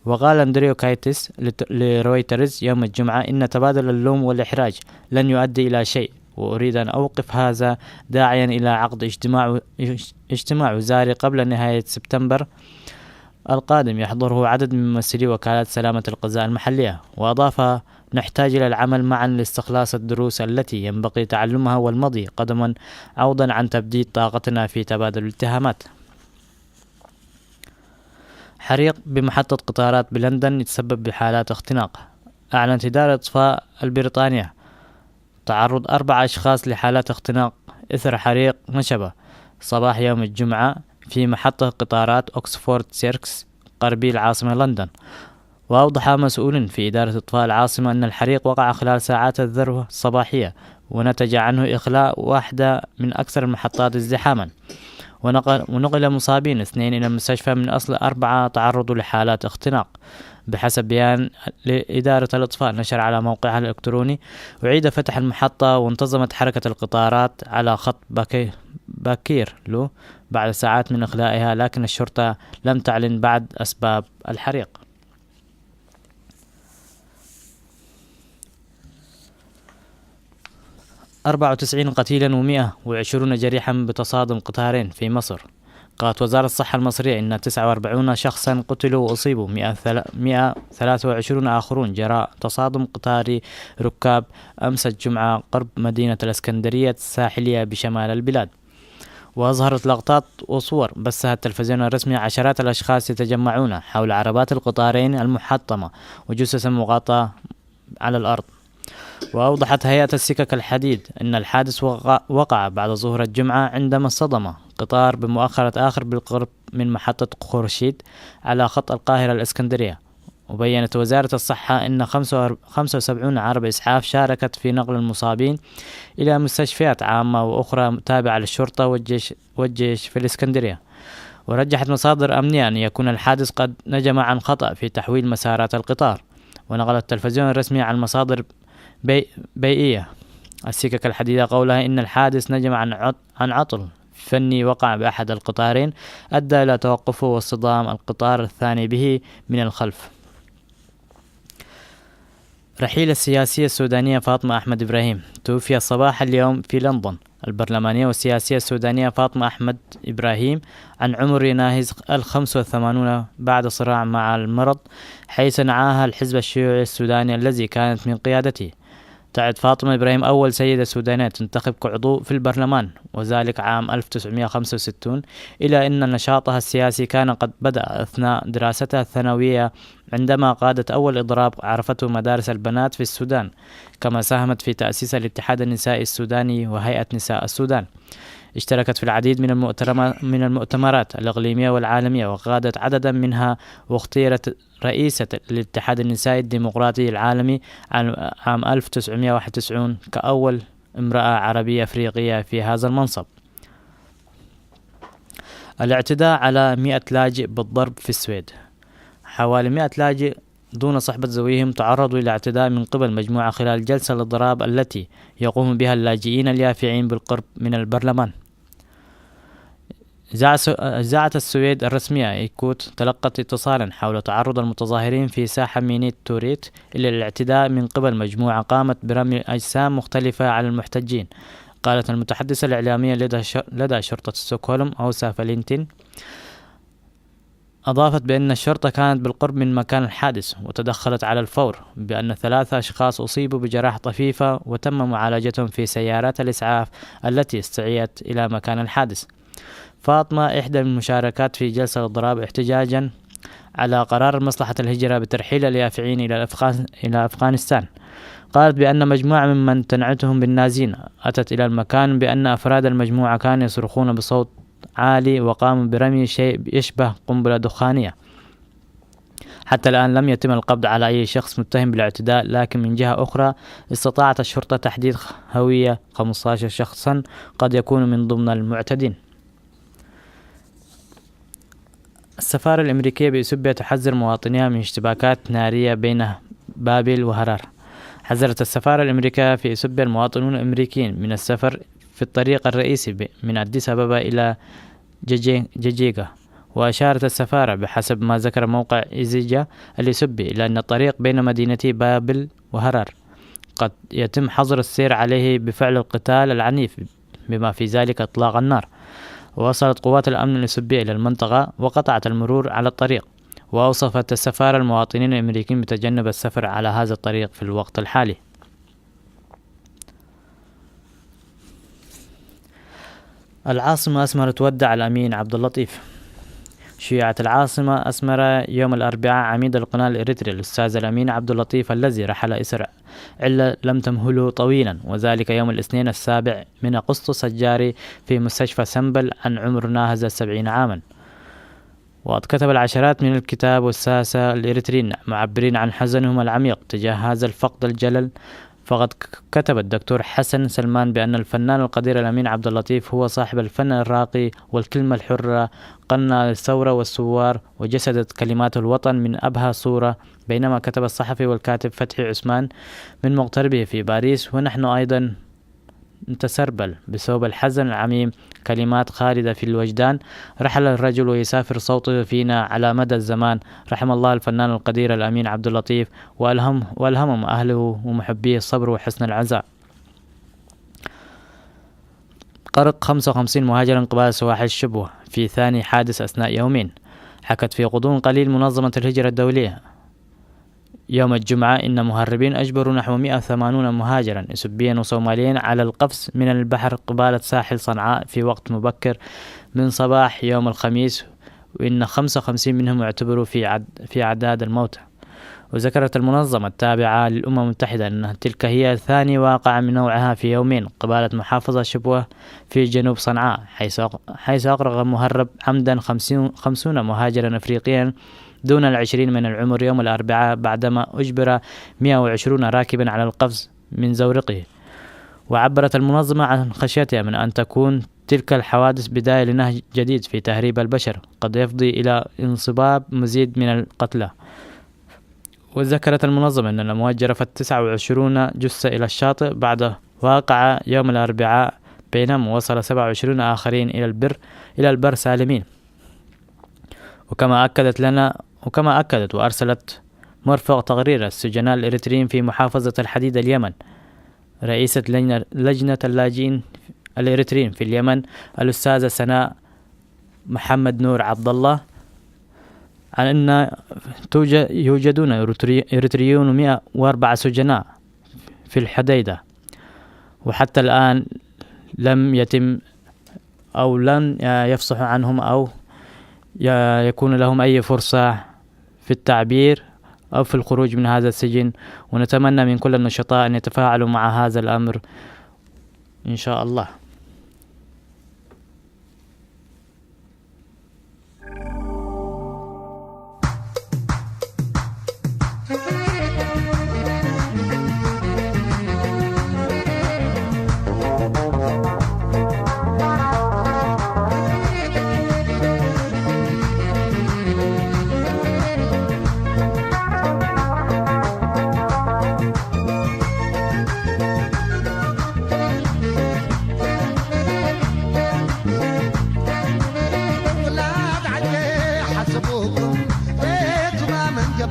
وقال أندريو كايتس لت- لرويترز يوم الجمعة إن تبادل اللوم والإحراج لن يؤدي إلى شيء، وأريد أن أوقف هذا، داعيا إلى عقد اجتماع اجتماع وزاري قبل نهاية سبتمبر القادم يحضره عدد من ممثلي وكالات سلامة الغذاء المحلية. وأضاف: نحتاج إلى العمل معا لاستخلاص الدروس التي ينبغي تعلمها والمضي قدما عوضا عن تبديد طاقتنا في تبادل الاتهامات. حريق بمحطة قطارات بلندن يتسبب بحالات اختناق. أعلنت إدارة الإطفاء البريطانية تعرض أربع أشخاص لحالات اختناق إثر حريق نشب صباح يوم الجمعة في محطة قطارات أكسفورد سيركس غربي العاصمة لندن. وأوضح مسؤول في إدارة إطفاء العاصمة أن الحريق وقع خلال ساعات الذروة الصباحية، ونتج عنه إخلاء واحدة من أكثر المحطات ازدحاما. ونقل, ونقل مصابين اثنين إلى المستشفى، من أصل أربعة تعرضوا لحالات اختناق، بحسب بيان لإدارة الإطفاء نشر على موقعها الإلكتروني. أعيد فتح المحطة وانتظمت حركة القطارات على خط باكي- باكيرلو بعد ساعات من إخلائها، لكن الشرطة لم تعلن بعد أسباب الحريق. أربعة وتسعين قتيلا ومئة وعشرون جريحا بتصادم قطارين في مصر. قالت وزارة الصحة المصرية إن تسعة وأربعون شخصا قتلوا وأصيبوا، مئة ثلا- مئة وثلاثة وعشرون آخرون جراء تصادم قطار ركاب أمس الجمعة قرب مدينة الإسكندرية الساحلية بشمال البلاد. وأظهرت لقطات وصور بثها التلفزيون الرسمي عشرات الأشخاص يتجمعون حول عربات القطارين المحطمة وجثثا مغطاة على الأرض. وأوضحت هيئة السكك الحديد أن الحادث وقع, وقع بعد ظهر الجمعة عندما اصطدم قطار بمؤخرة آخر بالقرب من محطة خورشيد على خط القاهرة الإسكندرية. وبيّنت وزارة الصحة أن خمسة وسبعون عربة إسعاف شاركت في نقل المصابين إلى مستشفيات عامة وأخرى تابعة للشرطة والجيش, والجيش في الإسكندرية. ورجحت مصادر أمنية أن يكون الحادث قد نجم عن خطأ في تحويل مسارات القطار. ونقل التلفزيون الرسمي عن مصادر بي-، بيئية السكك الحديدة قولها إن الحادث نجم عن عط-، عن عطل فني وقع بأحد القطارين أدى إلى توقفه واصطدام القطار الثاني به من الخلف. رحيل السياسية السودانية فاطمة أحمد إبراهيم توفي صباح اليوم في لندن. البرلمانية والسياسية السودانية فاطمة أحمد إبراهيم عن عمر يناهز الخمسة وثمانون بعد صراع مع المرض، حيث نعاها الحزب الشيوعي السوداني الذي كانت من قيادته. تعد فاطمة إبراهيم أول سيدة سودانية تنتخب كعضو في البرلمان، وذلك عام ألف وتسعمائة وخمسة وستون، إلى أن نشاطها السياسي كان قد بدأ أثناء دراستها الثانوية عندما قادت أول إضراب عرفته مدارس البنات في السودان، كما ساهمت في تأسيس الاتحاد النسائي السوداني وهيئة نساء السودان. اشتركت في العديد من المؤترما-، من المؤتمرات الإقليمية والعالمية، وقادت عددا منها، واختيرت رئيسة الاتحاد النسائي الديمقراطي العالمي عام، عام ألف وتسعمية وواحد وتسعين كأول امرأة عربية أفريقية في هذا المنصب. الاعتداء على مئة لاجئ بالضرب في السويد. حوالي مئة لاجئ دون صحبة ذويهم تعرضوا إلى اعتداء من قبل مجموعة خلال جلسة للضراب التي يقوم بها اللاجئين اليافعين بالقرب من البرلمان. إذاعة س-، إذاعة السويد الرسمية إيكوت تلقت اتصالا حول تعرض المتظاهرين في ساحة مينيت توريت إلى الاعتداء من قبل مجموعة قامت برمي أجسام مختلفة على المحتجين. قالت المتحدثة الإعلامية لدى ش-، لدى شرطة ستوكهولم، أوسا فالنتين، أضافت بأن الشرطة كانت بالقرب من مكان الحادث وتدخلت على الفور، بأن ثلاثة أشخاص أصيبوا بجراح طفيفة وتم معالجتهم في سيارات الإسعاف التي استعيت إلى مكان الحادث. فاطمة، إحدى المشاركات في جلسة الضراب احتجاجا على قرار مصلحة الهجرة بترحيل اليافعين إلى أفغان-، إلى أفغانستان، قالت بأن مجموعة ممن تنعتهم بالنازين أتت إلى المكان، بأن أفراد المجموعة كانوا يصرخون بصوت عالي وقاموا برمي شيء يشبه قنبلة دخانية. حتى الآن لم يتم القبض على أي شخص متهم بالاعتداء، لكن من جهة أخرى استطاعت الشرطة تحديد هوية خمستاشر شخصا قد يكونوا من ضمن المعتدين. السفارة الأمريكية بإثيوبيا تحذر مواطنيها من اشتباكات نارية بين بابل وهرار. حذرت السفارة الأمريكية في إثيوبيا المواطنون الأمريكيين من السفر في الطريق الرئيسي ب-، من أديس أبابا إلى جيجي-، جيجيغا. وأشارت السفارة، بحسب ما ذكر موقع إيزيجا الإثيوبي، إلى أن الطريق بين مدينتي بابل وهرار قد يتم حظر السير عليه بفعل القتال العنيف، بما في ذلك إطلاق النار. وصلت قوات الأمن الإثيوبية إلى المنطقة وقطعت المرور على الطريق. وأوصفت السفارة المواطنين الأمريكيين بتجنب السفر على هذا الطريق في الوقت الحالي. العاصمة أسمرة تودع الأمين عبد اللطيف. شيعت العاصمة أسمرة يوم الأربعاء عميد القناة الإريتري الأستاذ الأمين عبد اللطيف، الذي رحل إثر علة لم تمهله طويلا، وذلك يوم الاثنين السابع من أغسطس الجاري في مستشفى سمبل عن عمر ناهز السبعين عاما. وقد كتب العشرات من الكتاب والساسة الإريتريين معبرين عن حزنهم العميق تجاه هذا الفقد الجلل. فقد ك-، كتب الدكتور حسن سلمان بأن الفنان القدير الأمين عبد اللطيف هو صاحب الفن الراقي والكلمة الحرة، قنى الثورة والثوار، وجسدت كلمات الوطن من أبهى صورة. بينما كتب الصحفي والكاتب فتحي عثمان من مغتربه في باريس: "ونحن أيضا نتسربل بثوب الحزن العميم، كلمات خالدة في الوجدان. رحل الرجل ويسافر صوته فينا على مدى الزمان. رحم الله الفنان القدير الأمين عبد اللطيف، وألهم-، وألهمهم أهله ومحبيه الصبر وحسن العزاء." غرق خمسة وخمسين مهاجرا قبال سواحل الشبوة في ثاني حادث أثناء يومين. حكت في غضون قليل منظمة الهجرة الدولية يوم الجمعة إن مهربين أجبروا نحو مئة وثمانون مهاجرا إثيوبيا وصوماليا على القفز من البحر قبالة ساحل صنعاء في وقت مبكر من صباح يوم الخميس، وإن خمسة وخمسين منهم اعتبروا في عد-، في أعداد الموتى. وذكرت المنظمة التابعة للأمم المتحدة أن تلك هي ثاني واقعة من نوعها في يومين قبالة محافظة شبوة في جنوب صنعاء، حيث أق-، حيث أغرق مهرب عمدا خمسين، خمسون مهاجرا أفريقيا دون العشرين من العمر يوم الأربعاء، بعدما أجبر مئة وعشرون راكبا على القفز من زورقه. وعبرت المنظمة عن خشيتها من أن تكون تلك الحوادث بداية لنهج جديد في تهريب البشر، قد يفضي إلى انصباب مزيد من القتلى. وذكرت المنظمة أن الأمواج جرفت تسعة وعشرون جثة إلى الشاطئ بعد واقعة يوم الأربعاء، بينما وصل سبعة وعشرون آخرين إلى البر، إلى البر سالمين. وكما أكدت لنا، وكما أكدت وأرسلت مرفق تقرير السجناء الإريتريين في محافظة الحديدة اليمن، رئيسة لجنة، لجنة اللاجئين الإريتريين في اليمن، الأستاذة سناء محمد نور عبد الله، عن أن توج-، يوجدون إريتري-، إريتريون مئة وأربعة سجناء في الحديدة، وحتى الآن لم يتم أو لن يفصحوا عنهم أو ي-، يكون لهم أي فرصة في التعبير أو في الخروج من هذا السجن. ونتمنى من كل النشطاء أن يتفاعلوا مع هذا الأمر إن شاء الله.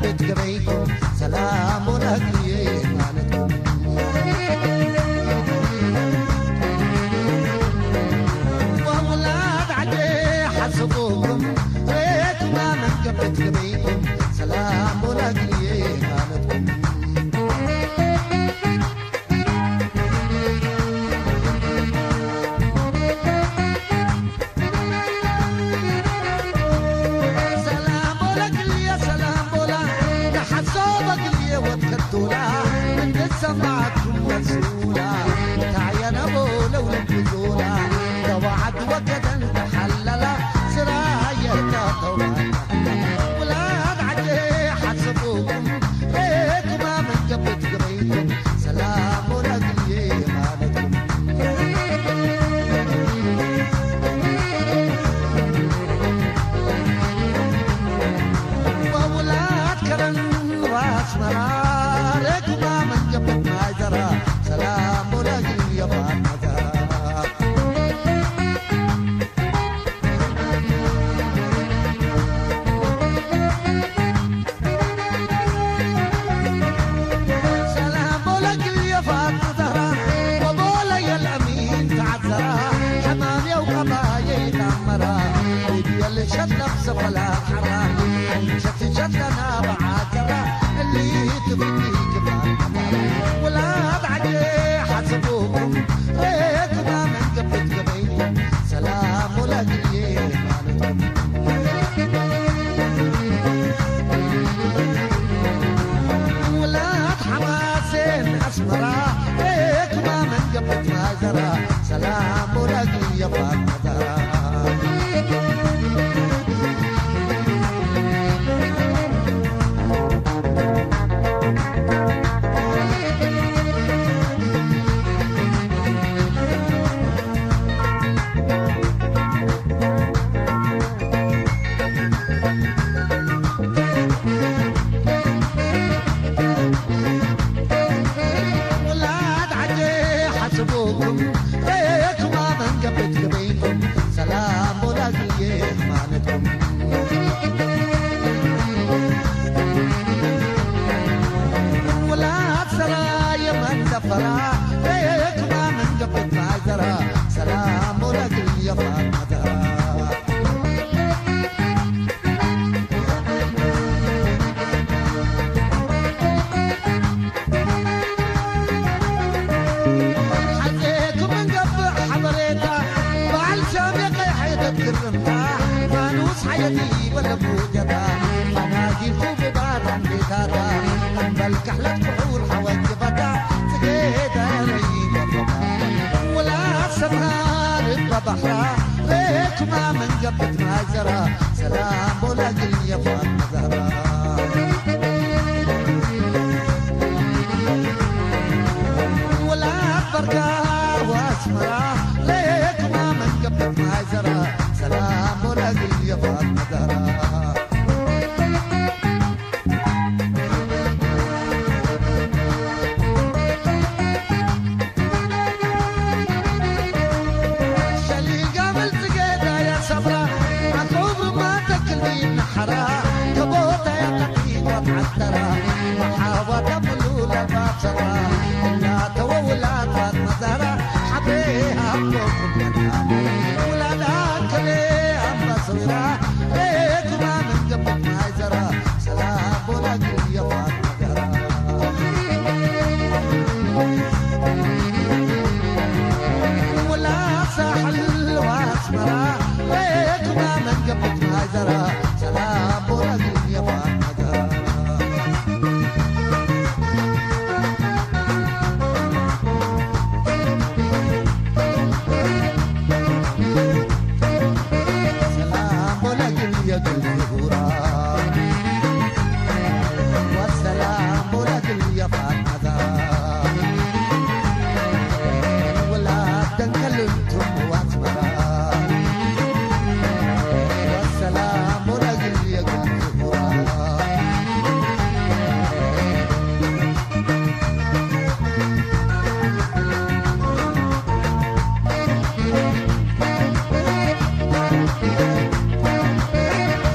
ቤት ገበይኩም ሰላም ወዳግዬ ማለትኩም። ወውላድ ዓዴ ሓስቡኩም ሬትማ መንገድ ቤት ገበይኩም ሰላም ወዳግዬ ማለትኩም። ሰላም ቦላ ግልየ ሰላም ቦላ ንሓሶ በግልየ ወትከቱላ እንድሰማዕኩም መሱላ ታየነቦ ለውልም ብዙላ ተዋዓድ ወገደን ተሓለላ ስራ የርካ ተዋላ ውላድ ዓደ ሓስቡኩም ሬኩማ መንገበት ገበይኩም ሰላም ወዳግልየ ማለትኩም። ወውላድ ከረን ዋስመራ ሬኩማ መንገበት ማይዘራ ሰላም ወዳግልየ ማለትኩም። ሰላም ቦለግል የፋት ዘራ ወቦለ የልአሚን ተዓዘራ ሕማም የውቀባ የይታመራ የልሸት ነፍሰ ፈላ ሓራ ሸትሸተና በዓዘራ እሊ ትፍቲ ክፋል ወላድ ዓጀ ሓሰቡኩም ሬትማ መንገበት ገበይኩም ሰላም ወላግዬ ማለትኩም። ውላድ ሓማሴን ኣስመራ ሬትማ መንገበት ማዘራ ሰላም ወላግዬ ፋመዘራ። ውላድ ዓደ ሓስቡኩም ሬትማ መንገበት ገበይኩም ሰላም ወላግዬ ማለትኩም። ውላድ ሰራ የመን ዘፈራ ሬትማ መንገበት ማዘራ ሰላም ወላግዬ ፋመዘራ። ሓዜኩም እንገብእ ሓበሬታ በዓል ሸሜ ቀይሐ ዘክርምታ ፋኑስ ሓየት ይበለ ሙጀታ ፋናጊልኩ ብባታ እንዴታታ እምበል ካሕለት ኩሑር ሓወጅበታ ጽጌ ደረይ ወላ ሰምሃር በባሕራ ሬኩማ መንገበት ማዘራ ሰላም ቦላግል የፋን መዛራ ወላ በርጋ ወአስመራ ሬኩማ መንገበት ማዘራ ሰላም ቦላግል የፋን መዛራ። ሸሊጋ ብልጽጌዳያ ሰብራ ኣኽብርማ ተክልቢ ናሕራ ከቦታያ ቀጢቋት ዓተራ መሓዋታ ብሉላ ባሰራ እናተወውላታት መዛራ ሓቤ ሃቦ ኩነታ ውላዳ ከሌ ኣምባሰዊራ ቤቱማ መንገቦት ማይዘራ ሰላም ቦላግል የፋት መገራ ወላ ሳሕል ዋስመራ ቤቱማ መንገቦት ማይዘራ ሰላም ቦላግል የፋት መገራ። ሰላም ወለግል የግል ፍጉራ ወሰላም ወለግል የፋናዛ ወላደን ከልንቱም ዋስመራ ወሰላም ወለግል የግል ፍጉራ።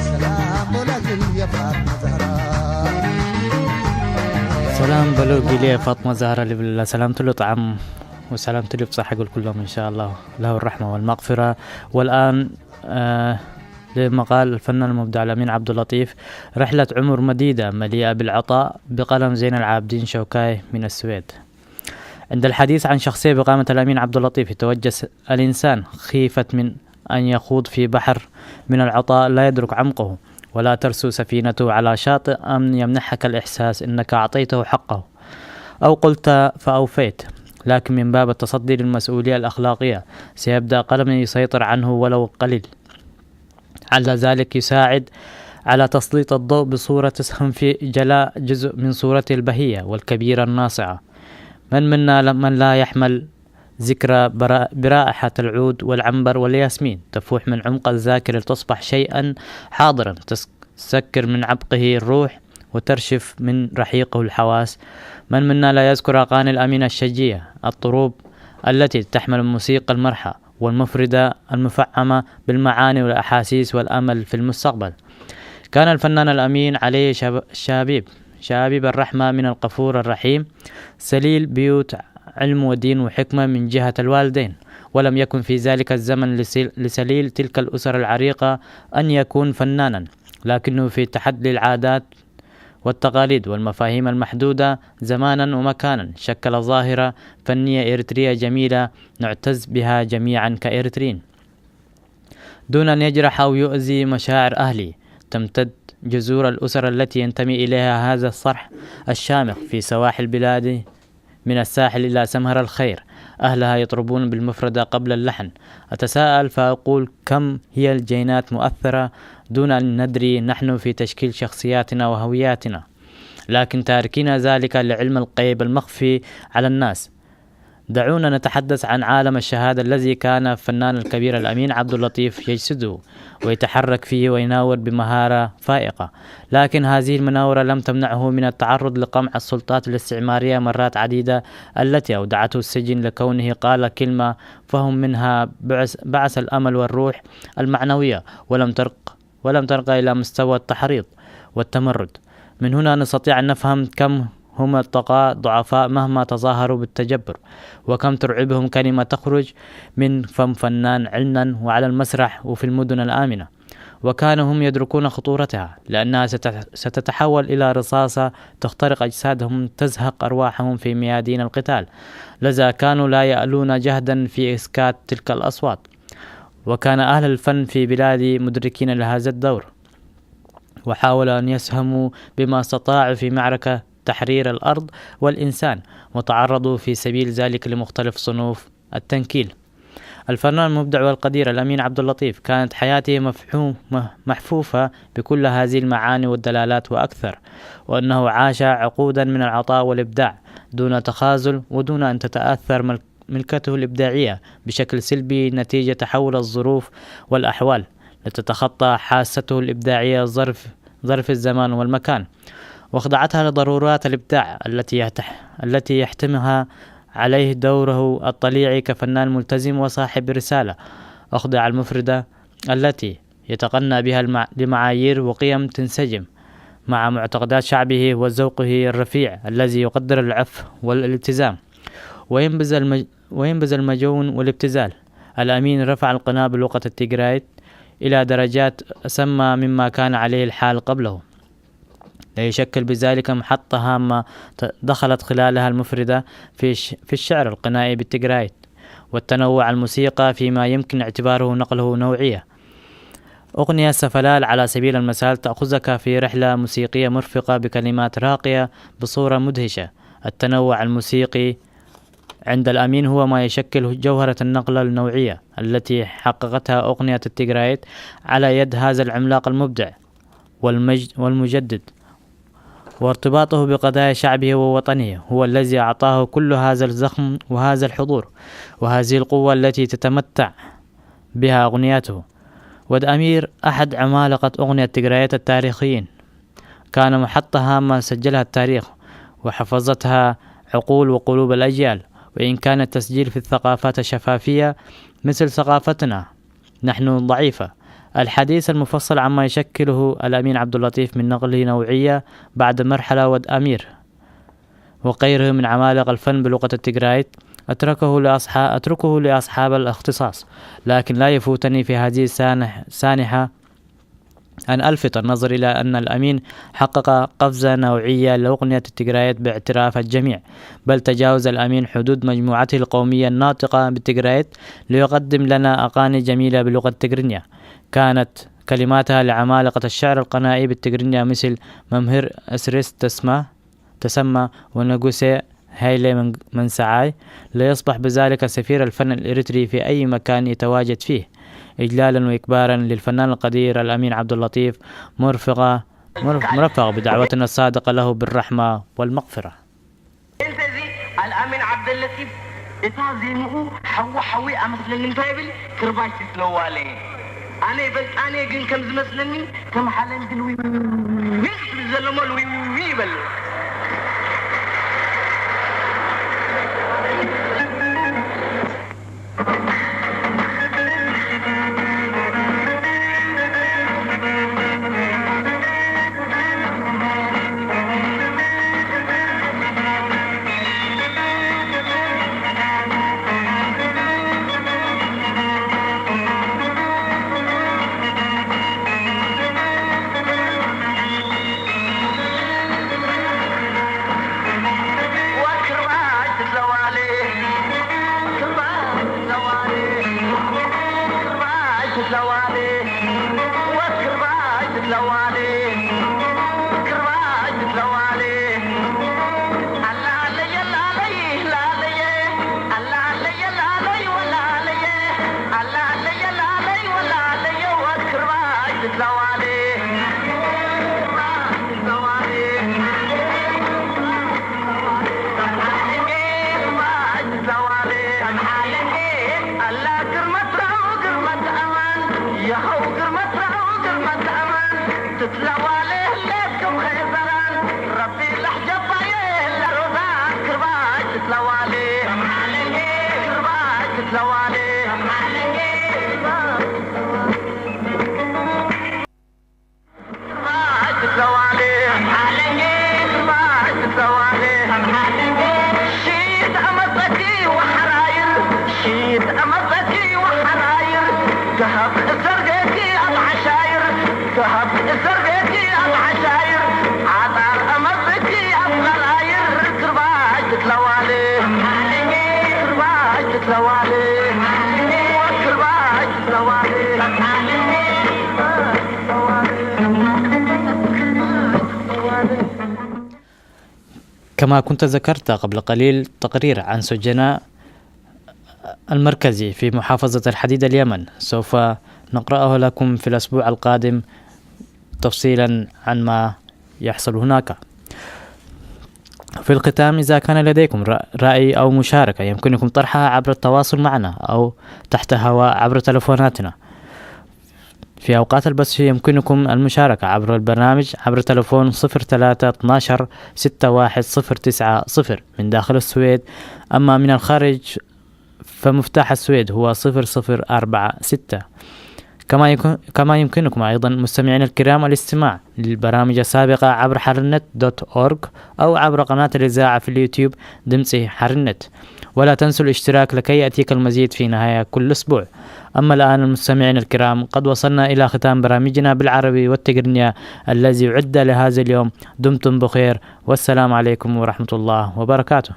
ሰላም ወላግል የፋት መዛራ سلام بلو قليا فاطمة زهرة لبلا سلام تلو طعم وسلام تلو بصحة قول كلهم إن شاء الله له الرحمة والمغفرة. والآن آه لمقال الفنان المبدع الأمين عبد اللطيف، رحلة عمر مديدة مليئة بالعطاء، بقلم زين العابدين شوكاي من السويد. عند الحديث عن شخصية بقامة الأمين عبد اللطيف يتوجس الإنسان خيفة من أن يخوض في بحر من العطاء لا يدرك عمقه، ولا ترسو سفينته على شاطئ أمن يمنحك الإحساس أنك أعطيته حقه، أو قلت فأوفيت، لكن من باب التصدي للمسؤولية الأخلاقية سيبدأ قلمه يسيطر عنه ولو قليل. على ذلك يساعد على تسليط الضوء بصورة تسهم في جلاء جزء من صورته البهية والكبيرة الناصعة. من منا ل- من لا يحمل ذكرى برا- برائحة العود والعنبر والياسمين تفوح من عمق الذاكرة لتصبح شيئا حاضرا، تس- تسكر من عبقه الروح وترشف من رحيقه الحواس. من منا لا يذكر أغاني الأمينة الشجية الطروب التي تحمل الموسيقى المرحة والمفردة المفعمة بالمعاني والأحاسيس والأمل في المستقبل. كان الفنان الأمين علي شاب- شابيب شابيب الرحمة من القفور الرحيم، سليل بيوت علم ودين وحكمة من جهة الوالدين، ولم يكن في ذلك الزمن لسل- لسليل تلك الأسر العريقة أن يكون فنانا، لكنه في تحدي العادات والتقاليد والمفاهيم المحدودة زمانا ومكانا شكل ظاهرة فنية إريترية جميلة نعتز بها جميعا كإريتريين، دون أن يجرح أو يؤذي مشاعر أهلي. تمتد جذور الأسر التي ينتمي إليها هذا الصرح الشامخ في سواحل بلادي من الساحل إلى سمهر الخير. أهلها يطربون بالمفردة قبل اللحن. أتساءل فأقول: كم هي الجينات مؤثرة دون أن ندري نحن في تشكيل شخصياتنا وهوياتنا، لكن تاركين ذلك لعلم الغيب المخفي على الناس. دعونا نتحدث عن عالم الشهادة الذي كان فنان الكبير الأمين عبد اللطيف يجسده ويتحرك فيه ويناور بمهارة فائقة، لكن هذه المناورة لم تمنعه من التعرض لقمع السلطات الاستعمارية مرات عديدة التي أودعته السجن لكونه قال كلمة فهم منها بعث, بعث الأمل والروح المعنوية، ولم ترق ولم ترقى إلى مستوى التحريض والتمرد. من هنا نستطيع أن نفهم كم هم التقاء ضعفاء مهما تظاهروا بالتجبر، وكم ترعبهم كلمة تخرج من فم فنان علنا وعلى المسرح وفي المدن الآمنة. وكانوا هم يدركون خطورتها، لأنها ستتحول إلى رصاصة تخترق أجسادهم، تزهق أرواحهم في ميادين القتال، لذا كانوا لا يألون جهدا في إسكات تلك الأصوات. وكان أهل الفن في بلادي مدركين لهذا الدور، وحاولوا أن يسهموا بما استطاعوا في معركة تحرير الأرض والإنسان، وتعرضوا في سبيل ذلك لمختلف صنوف التنكيل. الفنان المبدع والقدير الأمين عبد اللطيف كانت حياته مفحوم- محفوفة بكل هذه المعاني والدلالات وأكثر، وأنه عاش عقودا من العطاء والإبداع دون تخاذل ودون أن تتأثر ملكته الإبداعية بشكل سلبي نتيجة تحول الظروف والأحوال، لتتخطى حاسته الإبداعية ظرف ظرف الزمان والمكان، وخضعتها لضرورات الإبداع التي يحتح... التي يحتمها عليه دوره الطليعي كفنان ملتزم وصاحب رسالة. أخضع المفردة التي يتقنى بها المع... لمعايير وقيم تنسجم مع معتقدات شعبه وذوقه الرفيع الذي يقدر العفو والالتزام، وينبذ المج... وينبذ المجون والابتذال. الأمين رفع القناة بلغة التيغرايت إلى درجات أسمى مما كان عليه الحال قبله، ليشكل بذلك محطة هامة دخلت خلالها المفردة في في الشعر القنائي بالتيغرايت والتنوع الموسيقى فيما يمكن اعتباره نقله نوعية. أغنية سفلال على سبيل المثال تأخذك في رحلة موسيقية مرفقة بكلمات راقية بصورة مدهشة. التنوع الموسيقي عند الأمين هو ما يشكل جوهرة النقلة النوعية التي حققتها أغنية التيغرايت على يد هذا العملاق المبدع والمجد والمجدد، وارتباطه بقضايا شعبه ووطنه هو الذي أعطاه كل هذا الزخم وهذا الحضور وهذه القوة التي تتمتع بها أغنياته. ود أمير أحد عمالقة أغنية تيغرايت التاريخيين، كان محطة هامة سجلها التاريخ وحفظتها عقول وقلوب الأجيال. وإن كان التسجيل في الثقافات الشفافية مثل ثقافتنا نحن ضعيفة، الحديث المفصل عما يشكله الأمين عبد اللطيف من نقله نوعية بعد مرحلة ود أمير وغيره من عمالقة الفن بلغة التجرايت، أتركه لأصحاب، أتركه لأصحاب الاختصاص. لكن لا يفوتني في هذه السانح-، السانحة أن ألفت النظر إلى أن الأمين حقق قفزة نوعية لأغنية التجرايت باعتراف الجميع، بل تجاوز الأمين حدود مجموعته القومية الناطقة بالتجرايت ليقدم لنا أغاني جميلة بلغة تجرينيا. كانت كلماتها لعمالقة الشعر القنائي بالتجرينيا مثل ممهر أسرس تسمى، تسمى ونقوسي هايلي من، من سعاي، ليصبح بذلك سفير الفن الإريتري في أي مكان يتواجد فيه، إجلالا وإكبارا للفنان القدير الأمين عبد اللطيف، مرفقة، مرف-، مرفق بدعوتنا الصادقة له بالرحمة والمغفرة. እንተዚ ኣልኣሚን ዓብደለጢፍ እታ ዜምኡ ሓዊ ሓዊ ኣመስለኒ እንታይ ይብል? ክርባሽ ትለዋለ። ኣነ ይፈልጣነ ግን ከም ዝመስለኒ ከም ሓለንግል ዊዊዊ ክትብል ዘለሞ ዊዊዊ ይበል። كما كنت ذكرت قبل قليل، تقرير عن سجناء المركزي في محافظة الحديدة اليمن سوف نقرأه لكم في الأسبوع القادم تفصيلا عن ما يحصل هناك. في الختام، إذا كان لديكم رأ-، رأي أو مشاركة، يمكنكم طرحها عبر التواصل معنا أو تحت هواء عبر تلفوناتنا. في أوقات البث يمكنكم المشاركة عبر البرنامج عبر تلفون صفر ثلاثة اثناعش ستة واحد صفر تسعة صفر. من داخل السويد، أما من الخارج فمفتاح السويد هو صفر صفر أربعة ستة. كما يكون، كما يمكنكم أيضًا مستمعينا الكرام الاستماع للبرامج السابقة عبر حرنت دوت أورغ أو عبر قناة الإذاعة في اليوتيوب دمسي حرنت. ولا تنسوا الاشتراك لكي يأتيك المزيد في نهاية كل أسبوع. أما الآن المستمعين الكرام، قد وصلنا إلى ختام برامجنا بالعربي والتقنية الذي أعد لهذا اليوم. دمتم بخير، والسلام عليكم ورحمة الله وبركاته.